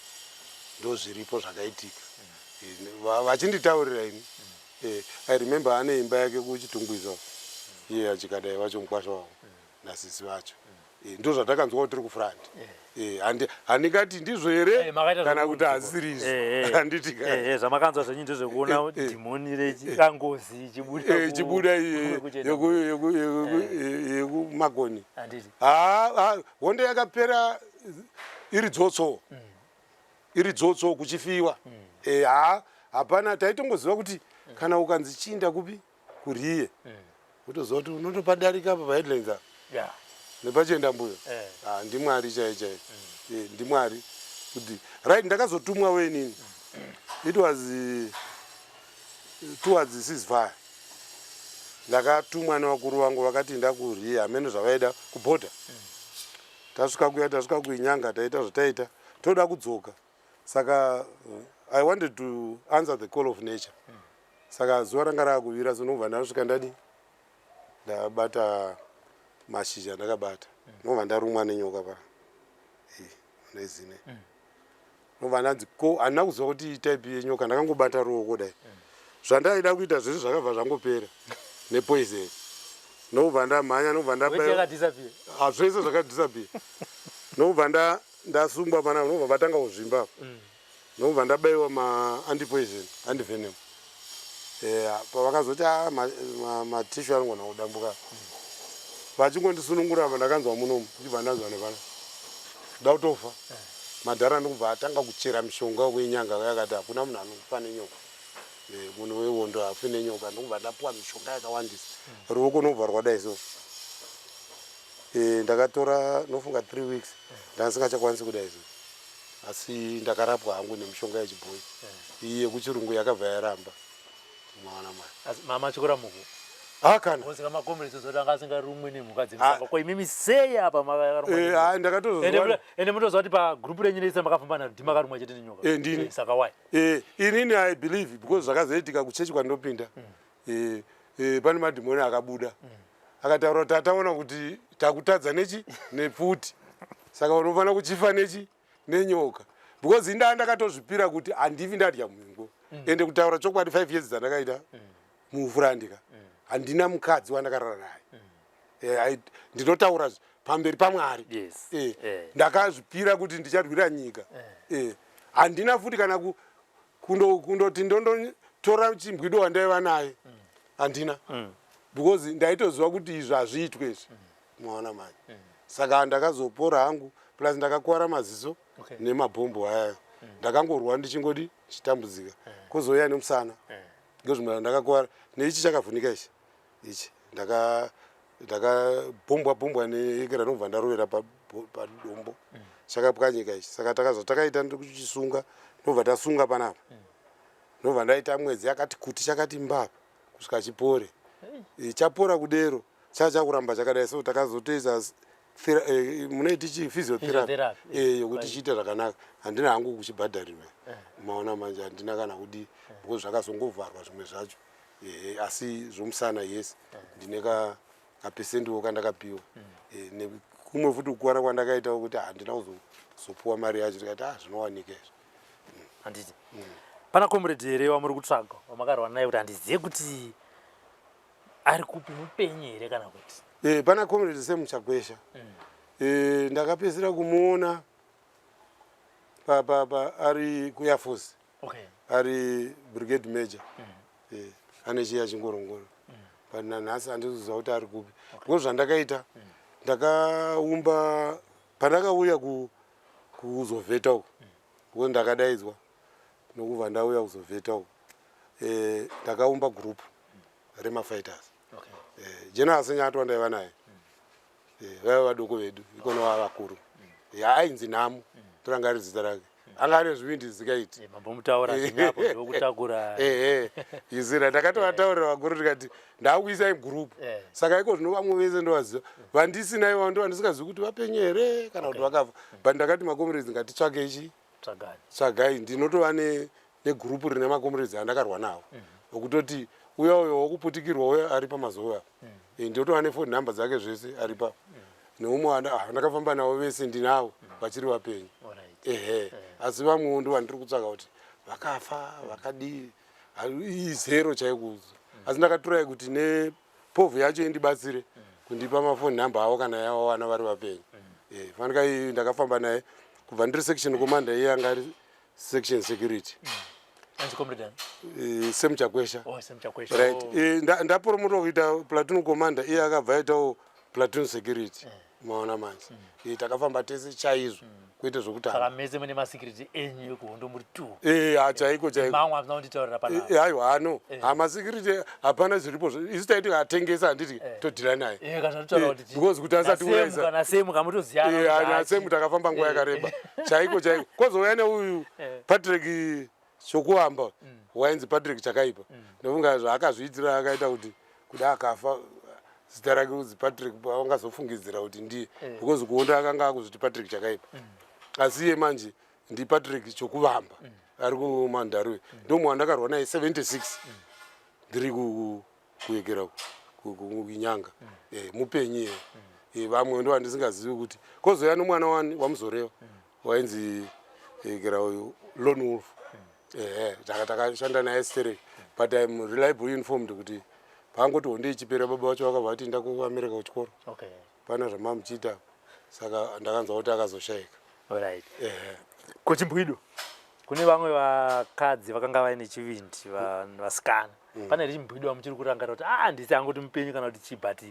ndo zviripo zvakaitika. Vachinditaurira ini, I remember ane imba yake kuChitungwiza iye achikadai vacho, mukwasha wavo nasisi vacho. Ndo zvatakanzwa kuti tiri kufront. Handingati ndizvo here Makaita kana kuti zvekunzwa. Hazisiri izvo, handiti ka? Zvamakanzwa zvenyu ndezvekuona dhimoni rechikangozi ichibuda Ichibuda kuchenda. yekuMakoni. Handiti. Ha, hondo yakapera iri dzotso, iri dzotso, kuchifiwa. Ha, hapana. Taitongoziva kuti kana ukanzi chiinda kupi, kuriye, utoziva kuti unotopadarika apa paHeadlands apa nepachienda mbuyo. Ah, ndiMwari chai chai. NdiMwari kuti right. Ndakazotumwa wenini, it was towards ceasefire. Ndakatumwa nevakuru vangu, vakati ndakuriye, hamene zvavaida kubhodha. Tasvika kuya, tasvika kuInyanga, taita zvataita, toda kudzoka. Saka I wanted to answer the call of nature. Saka zuva ranga raakuvira, so ndobva ndasvika, ndadi ndabata mashizha, ndakabata, ndobva ndarumwa nenyoka pa nezine. Ndobva ndanzi ko, handina kuziva kuti type yenyoka, ndakangobata ruoko dai. Zvandaida kuita zvese zvakabva zvangopera nepoison. Ndobva ndamhanya, ndobva Weti ndabaiwa. Yakadisappear. Ah, zvese zvakadisappear. Ndobva ndasungwa panapa, ndobva vatanga kuzvimba apa, ndobva ndabaiwa maantipoison, antivenom. Pavakazoti a matissue anogona kudambuka, vachingondisunungura apa, ndakanzwa munomu, ndichibva ndanzwa nepana da kutofa. Madhara ndokubva atanga kuchera mishonga wekuinyanga, yakati hakuna munhu anofa nenyoka. Munhu wehondo hafi nenyoka. Ndokubva ndapuwa mishonga yakawandisa, ruoko nobva rwadai so. Ndakatora nofunga 3 weeks ndandisingachakwanisi kudai so, asi ndakarapwa hangu nemishonga yechibhoyi. Iyi yekuchirungu yakabva yaramba, mawana mani. Asi mama chikora muku Ha, kana. Osika makomrades ozoti anga asingarumwi nemhuka dzemusango, ko imimi sei apa makarumwa nenyoka? Ah, ndakatozozwa. Ende mutoziva kuti pagrupu renyu rese makafamba naro ndimakarumwa chete nenyoka. Ndini. Saka why? Inini I believe because zvakazoitika kuchechi kwandopinda, pane madhimoni akabuda akataura kuti tataona kuti takutadza nechi nepfuti, saka unofanira kuchifa nechi nenyoka, because indaa ndakatozvipira kuti handifi ndadya mhingo. Ende kutaura chokwadi, 5 years dzandakaita muufurandika, handina mukadzi wandakarara naye. Ndinotaura pamberi paMwari. Ndakazvipira kuti ndicharwira nyika. Handina futi kana kundoti ndondotora chimbwido wandaiva naye, handina, because ndaitoziva kuti izvi hazviitwe izvi, maona mani. Saka ndakazopora hangu, plus ndakakwara maziso nemabhombo aya. Ndakangorwa ndichingodi chitambudzika, kozouya nemusana, ngezvimwe ndakakwara neichi chakavhunika ichi, ndakabhombwa bhombwa neekera, ndobva ndarovera pabhombo. padombo chakapwanyika ichi. Saka takazvatakaita ndikuchisunga, ndobva tasunga panapa, ndobva ndaita mwedzi yakati kuti chakati mbapa kusvika chipore. Chapora kudero chachakuramba chakadai, so takazotoisa munoiti chi physiotherapy Physiotherapy, yokuti chiite zvakanaka. Handina hangu kuchibhadharirwa, maona manje, handina kana kudi because zvakazongovharwa zvimwe zvacho. Asi zvomusana, yes, ndine kapesendiwo kandakapiwa. Kumwe futi kukuvara kwandakaitawo kuti handina kuzopuwa mari yacho, tikati ah, zvinowanika izvi. Handiti pana comrade here wamuri kutsvaga wamakarwa naye kuti handizive kuti ari kupi, mupenyu here kana kuti? Pana comrade Semuchagwesha. Ndakapedzisira kumuona pa ari kuAir Force, ari brigade major, ane chiya chingorongoro, but nanhasi handizoziva kuti ari kupi, because zvandakaita, ndakaumba pandakauya kuzovheta uku, because ndakadaidzwa nokubva ndauya kuzovheta uku, ndakaumba group remafighters. General Senyatwa ndaiva naye, vaiva vadoko vedu ikono vava vakuru. Ainzi Nhamu, toranga ari zita rake, anga ane zvivindi zvisingaiti. Mambomutaura zvinyapo zvokutakura. Ehe, izira ndakatovataurira vakuru tikati ndakuisai group. Saka iko zvino vamwe vese ndovaziva, vandisina ivo ndo vandisingazivi kuti vapenyu here kana kuti vakafa, but ndakati macomrades ngatitsvake ichi. Tsvagani. Tsvagai, ndinotova negroup rine macomrades andakarwa nawo, okutoti uya uyo wokuputikirwa uya ari pamazuva, ndinotova nephone number dzake zvese, ari pa neumwe ndakafamba navo vese, ndinavo vachiri vapenyu. Ehe, asi vamwewo ndo vandiri kutsvaka kuti vakafa vakadii, izero chaikuudza, asi ndakatorai kuti nepovhu yacho indibatsire kundipa mafoni number avo kana yavawana vari vapenyu. Fanika iyi ndakafamba naye kubva ndiri section commander, iye anga ari section security. Anzi comrade ani? Semuchakwesha. Oh, Semuchakwesha. Right. Oh. Ndapromotwa kuita platoon commander, iye akabva aitawo platoon security, maona manje. Takafamba tese chaizvo, kuite zvokutamba. Saka mese mune masecurity enyu ekuhondo muri two? Ha, chaiko chaiko. Mamwe hamuna kunditaurira panapa. Aiwa, ano hamasecurity hapana zviripo, isu taiti atengesa, handiti todhira naye. Kana tutaura kuti Because kuti asati uraisa. Kana Semu kamutoziana. Nasemu takafamba nguva yakareba chaiko chaiko. Kozouya neuyu Patrick Chokuamba, wainzi Patrick Chakaipa. Ndofunga zvaakazviitira akaita kuti kuda akafa zita rake kunzi Patrick, vangazofungidzira kuti ndiye, because kuonda akanga akuzviti Patrick Chakaipa, asi iye manje ndiPatrick Chokuvamba, ari kumandaruwe. Ndomwe wandakarwa naye 76 ndiri kuyekera kunyanga. Mupenyu iye. Vamwe ndo vandisingazivi kuti kozouya nomwana wani waMuzoreva wainzi kera uyu Lone Wolf. Ehe, takashanda naye sterek, but I'm reliable informed kuti paangoti hondo ichipera, baba vacho vakabva vati enda kuAmerica kuchikoro, pana zvamamuchiita, saka ndakanzwa kuti akazoshayika. Alright. Ehe. Kuchimbwido kune vamwe vakadzi vakanga vaine chivindi, vasikana. Pane here chimbwido wamuchiri kurangarira kuti ah, ndisi angoti mupenyu kana kuti chii, but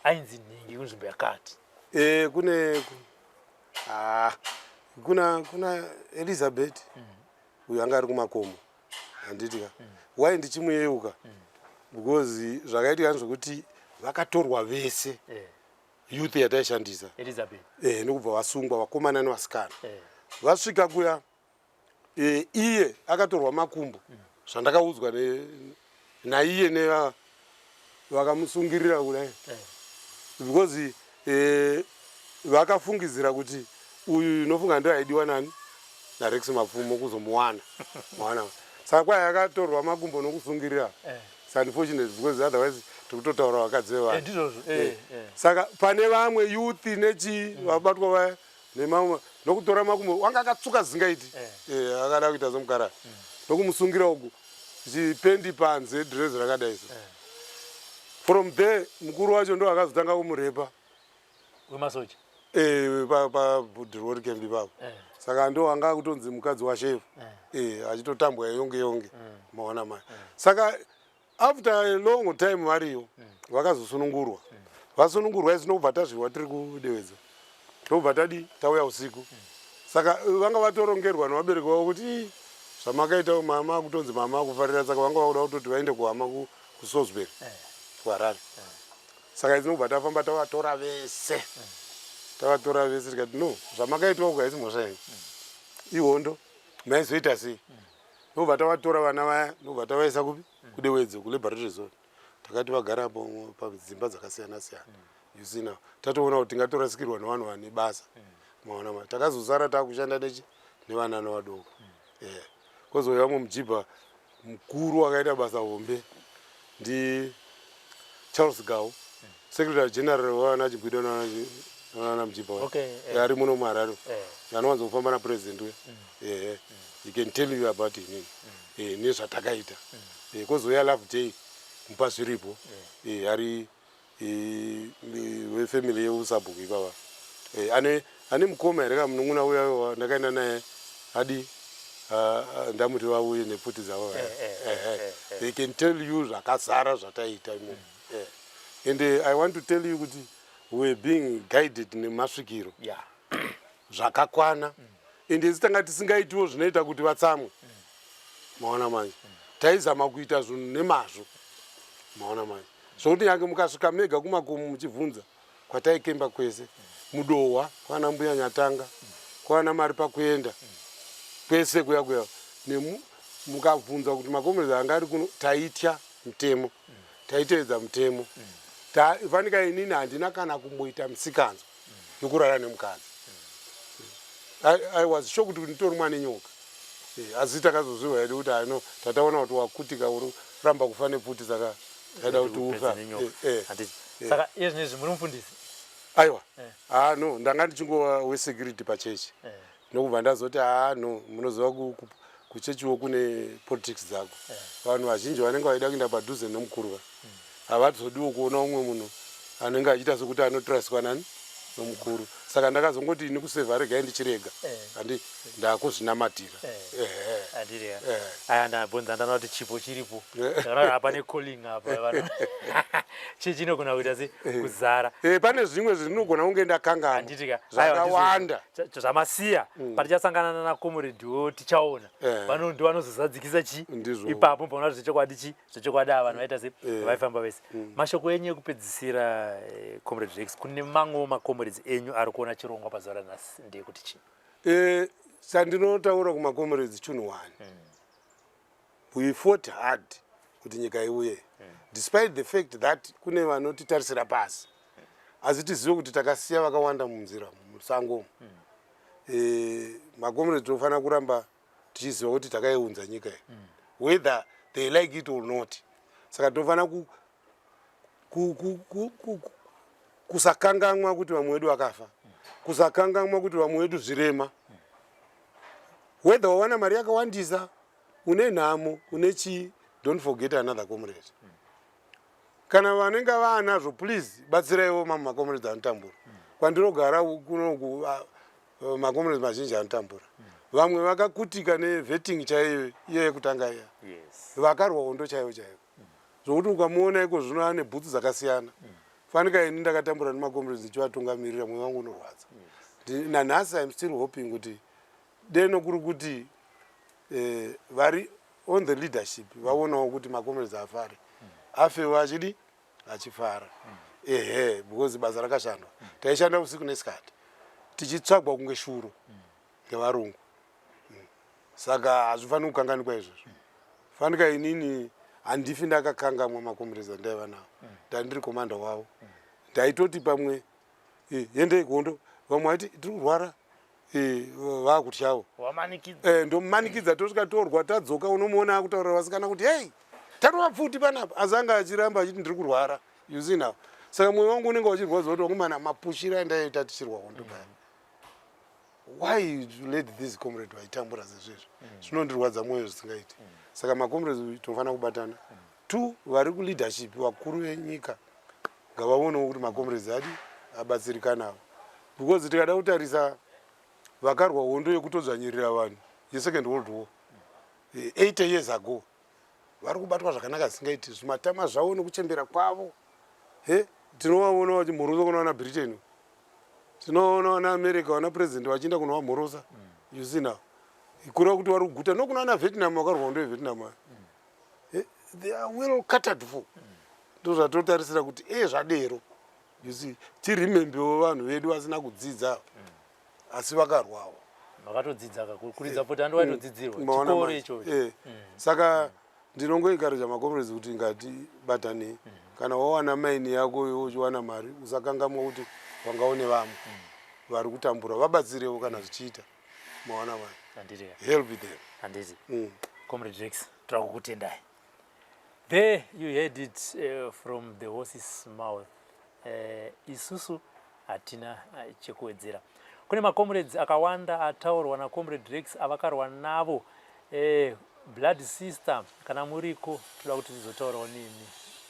ainzi nhingi kunzvimbo yakati? Kune ah, kuna Elizabeth uyu anga ari kumakomo, handiti ka? Wai ndichimuyeuka? Because zvakaitika ndezvekuti vakatorwa vese, youth yataishandisa. Elizabeth. Nokubva vasungwa, vakomana nevasikana. Vasvika kuya, iye akatorwa makumbo, zvandakaudzwa naiye neva vakamusungirira kudai, because vakafungidzira kuti uyu inofunga ndo aidiwa nani naRex Mapfumo kuzomuwana, mawana. Saka kwai akatorwa makumbo nokusungirira. It's unfortunate because otherwise tikutotaura vakadzi vevanhu. Ndizvozvo. Saka pane vamwe youth nechi vabatwa vaya nemamwe nokutora makumbo, wanga akatsuka zingaiti. Akada kuita semukarari, nokumusungira uku chipendi panze, dhirezi rakadai so. From there mukuru wacho ndo akazotanga kumurepa. Wemasoja? Pabudhirori camp ipapo. Saka ndo anga akutonzi mukadzi washefu. Achitotambwa yonge yonge, maona mai. Saka after a long time variyo, vakazosunungurwa. Vasunungurwa, isu nokubva tazviwa tiri kudewedza, tobva tadi tauya usiku. Saka vanga vatorongerwa nevabereki vavo kuti, "Ii, zvamakaita mama kutonzi mama akufarira." Saka vanga vakuda kutoti vaende kuhama kuSalisbury, kuHarare. Saka idzi nokubva tafamba tavatora vese. Tavatora vese tikati no, zvamakaitwa uku haisi mhosva yenyu. Ihondo, maizoita sei? Ndobva tavatora vana vaya, ndobva tavaisa kupi? KuDewedzo, kulaboratory zone. Takati vagara padzimba dzakasiyana siyana. You see now, tatoona kuti tingatorasikirwa nevanhu vane basa. Maona ma takazosara takushanda nechi nevanana vadoko. Yeah. Kozouya mumwe mujibha mukuru wakaita basa hombe ndi Charles Gau, secretary general wavana Chibwido navana Mujibha. Okay, eh. Ari muno muHarare. Anowanza kufamba napresident uya. He can tell you about him. Nezvatakaita. Kozouya Love Day Mupazviripo. Ari wefamily yeusabhuku ipapa. Ane mukoma here kamunun'una uya ndakaenda naye adi ndamuti vauye nepfuti dzavo. They can tell you zvakazara zvataita imomo. And I want to tell you kuti we were being guided nemasvikiro zvakakwana. Ende isu tanga tisingaitiwo zvinoita kuti vatsamwe. Maona manje, taizama kuita zvinhu nemazvo. Maona manje, zvokuti nyange mukasvika mega kumakomo muchibvunza kwataikemba kwese, mudohwa kwana mbuya Nyatanga, kwana mari pakuenda kwese kuya kuya, mukabvunza kuti makomerezi anga ari kuno, taitya mutemo, taiteedza mutemo. Fanika inini handina kana kumboita misikanzwa yokurara nemukadzi. I was shocked kuti nditorumwa nenyoka. Asi takazozviwa hedu kuti ano tataona kuti wakutika uri ramba kufa nepfuti, saka taida kuti ufa. Saka iye zvinezvi muri mufundisi? Aiwa. Ah no, ndanga ndichingova wesecurity pachechi. Nokubva ndazoti ah no, munoziva kuchechiwo kune politics dzako. Vanhu vazhinji vanenge vaida kuenda padhuze nemukuru va havazodiwo kuona umwe munhu anenge achiita sekuti anotraswa nani nomukuru. Saka ndakazongoti ini kusevha regai ndichirega, handi ndakuzvinamatira. Andiri aya ndabvunza, ndanoona kuti chipo chiripo. Ndakaona hapane calling apa vanhu chii chinogona kuita se kuzara. Pane zvimwe zvinogona kunge ndakanganwa. Handitika zvakawanda. Zvamasiya patichasangana nanakomuredhiwo tichaona. Vano ndo vanozozadzikisa chi Ndizvo. ipapo paona kuti zvechokwadi chi zvechokwadi ava vanhu vaita se vaifamba vese. Mashoko enyu ekupedzisira, Comrade Rex, kune mamwewo macomrades enyu ari kuona chirongwa pazuva ranhasi ndeyekuti chii? Chandinotaura kumacomrades chinhu one. We fought hard kuti nyika iuye, despite the fact that kune vanotitarisira pasi, asi tizive kuti takasiya vakawanda munzira musango umu. Macomrades tinofanira kuramba tichiziva kuti takaiunza nyika iyi, whether they like it or not. Saka tinofanira kusakanganwa kuti vamwe vedu vakafa, kusakanganwa kuti vamwe vedu zvirema. Whether wawana mari yakawandisa, une nhamo, une chii, don't forget another comrade. Kana vanenge vaanazvo, please batsiraiwo mamwe macomrades anotambura. Kwandinogara kunoku macomrades mazhinji anotambura. Vamwe vakakutika nevetting chaiyo iye yekutanga iya, vakarwa hondo chaiyo chaiyo, zvokuti ukamuona iko zvino ane bhutsu dzakasiyana. Fanika ini ndakatambura nemacomrades ndichivatungamirira, mwoyo wangu unorwadza. Nanhasi I'm still hoping kuti deno kuri kuti vari on the leadership vaonawo kuti macomrades afare, afewo achidi achifara. Ehe, because basa rakashandwa. Taishanda usiku nesikati tichitsvagwa kunge shuro ngevarungu. Saka hazvifaniri kukanganikwa izvozvo. Fanika inini handifi ndakakangamwa macomrades andaiva nawo. Ndandiri komanda wavo. Ndaitoti pamwe yendei kuhondo, vamwe vaiti tiri kurwara, vaakutyawo. Wamanikidza. Ndomumanikidza, tosvika torwa, tadzoka unomuona akutaurira vasikana kuti hei, tarova pfuti panapa, asi anga achiramba achiti ndiri kurwara. You see now, saka mwoyo wangu unenge uchirwadza kuti wakomana, mapushiro andaiita tichirwa hondo paya, why you let this comrade vaitambura sezvezvo? Zvinondirwadza mwoyo zvisingaiti. Saka macomrades tinofanira kubatana. Two, vari kuleadership, vakuru venyika ngavaonewo kuti macomrades adi abatsirikanawo, because tikada kutarisa vakarwa hondo yekutodzvanyirira vanhu yesecond world war 80 years ago vari kubatwa zvakanaka zvisingaiti, zvimatama zvavo nekuchembera kwavo. He, tinovaona vachimhorosa kuna vana Britain, tinovaona vana America, vana president vachienda kunovamhorosa. You see now, kureva kuti vari kuguta. Nokuna vana Vietnam vakarwa hondo yeVietnam aya. They are well catered for. Ndozvatotarisira kuti e zvadero. You see, tiremembewo vanhu vedu vasina kudzidza asi vakarwawo. Vakatodzidza ka, kuridza pfuti handi waitodzidzirwa. Maona chikoro manje. ichocho. Saka ndinongoencourage macomrades kuti ngatibatanei. Kana wawana mine yako iwe uchiwana mari, usakangamwa kuti wangaone vamwe vari kutambura, vabatsirewo kana zvichiita. Maona manje? Handiti ka? Help them. Handiti. Comrade Rex, toda kukutendai. There you heard it from the horse's mouth. Isusu hatina chekuwedzera. Kune macomrades akawanda ataurwa nacomrade Rex avakarwa navo. Blood sister, kana muriko, toda kuti tizotaurawo nemi.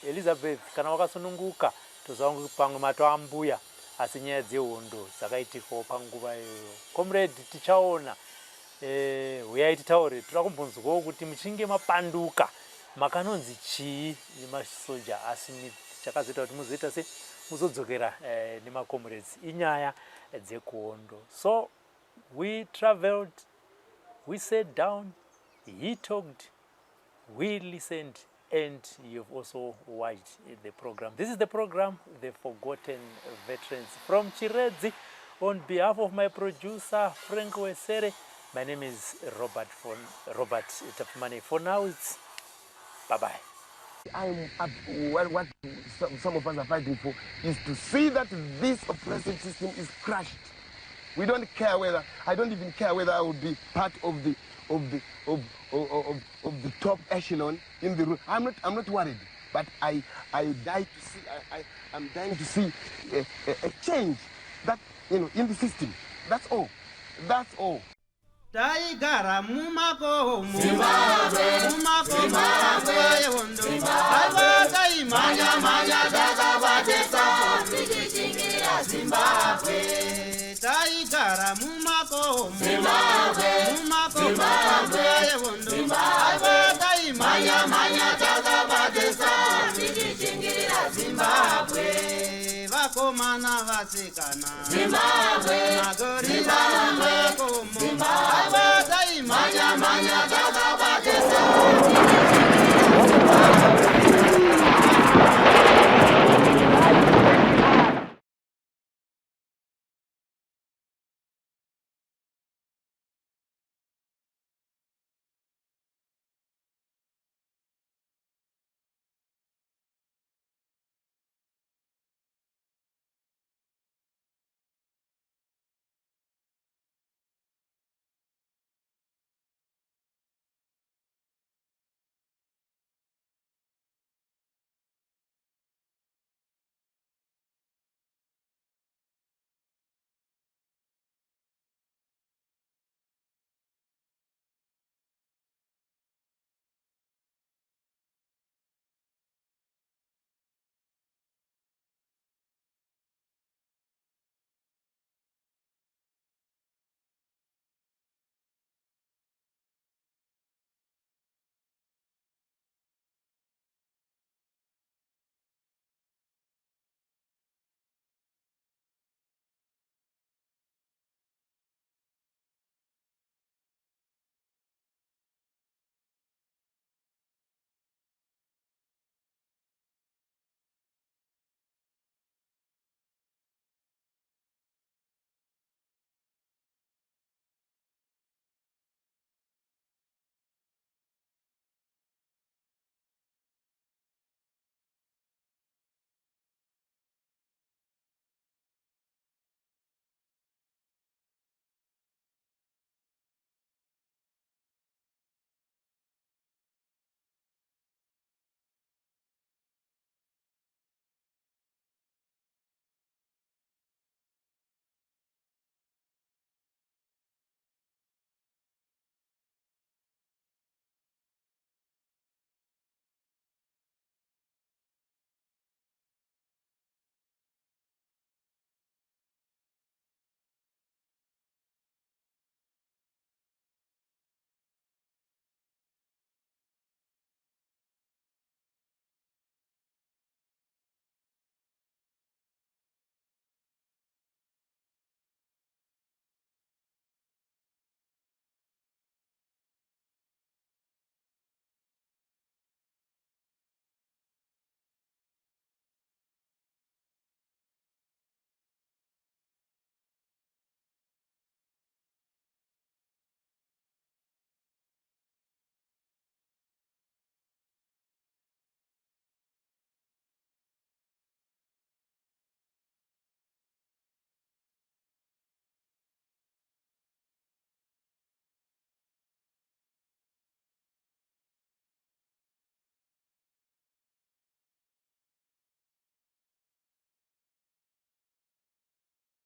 Elizabeth, kana wakasununguka, toziva kuti pamwe matoambuya, asi nyaya dzehondo dzakaitikawo panguva iyoyo. Comrade Tichaona, huyai titaure. Toda kumbonzwawo kuti muchinge mapanduka makanonzi chii nemasoja aSmith, chakazoita kuti muzoita se muzodzokera nemacomrades. Inyaya dzekuhondo. So we traveled, we sat down, he talked, we listened, and you've also watched the program. This is the program, The Forgotten Veterans, from Chiredzi. On behalf of my producer, Frank Wesere, my name is Robert Tapumane. For now, it's bye-bye. I'm up, what some of us are fighting for is to see that this oppressive system is crushed. We don't care whether, I don't even care whether I will be part of the top echelon in the room. I'm not worried, but I die to see, I'm dying to see a change in the system. That's all. That's all. Taigara mumakomo, mumakomo, yehondo. Aiwa, taimhanya mhanya takabatisa tichishingirira Zimbabwe. Taigara mumakomo, mumakomo, yehondo. Aiwa, taimhanya mhanya takabatisa tichishingirira Zimbabwe. Vakomana, vasikana, Zimbabwe. Magorila mumakomo. Aiwa, taimhanya mhanya takabatisa.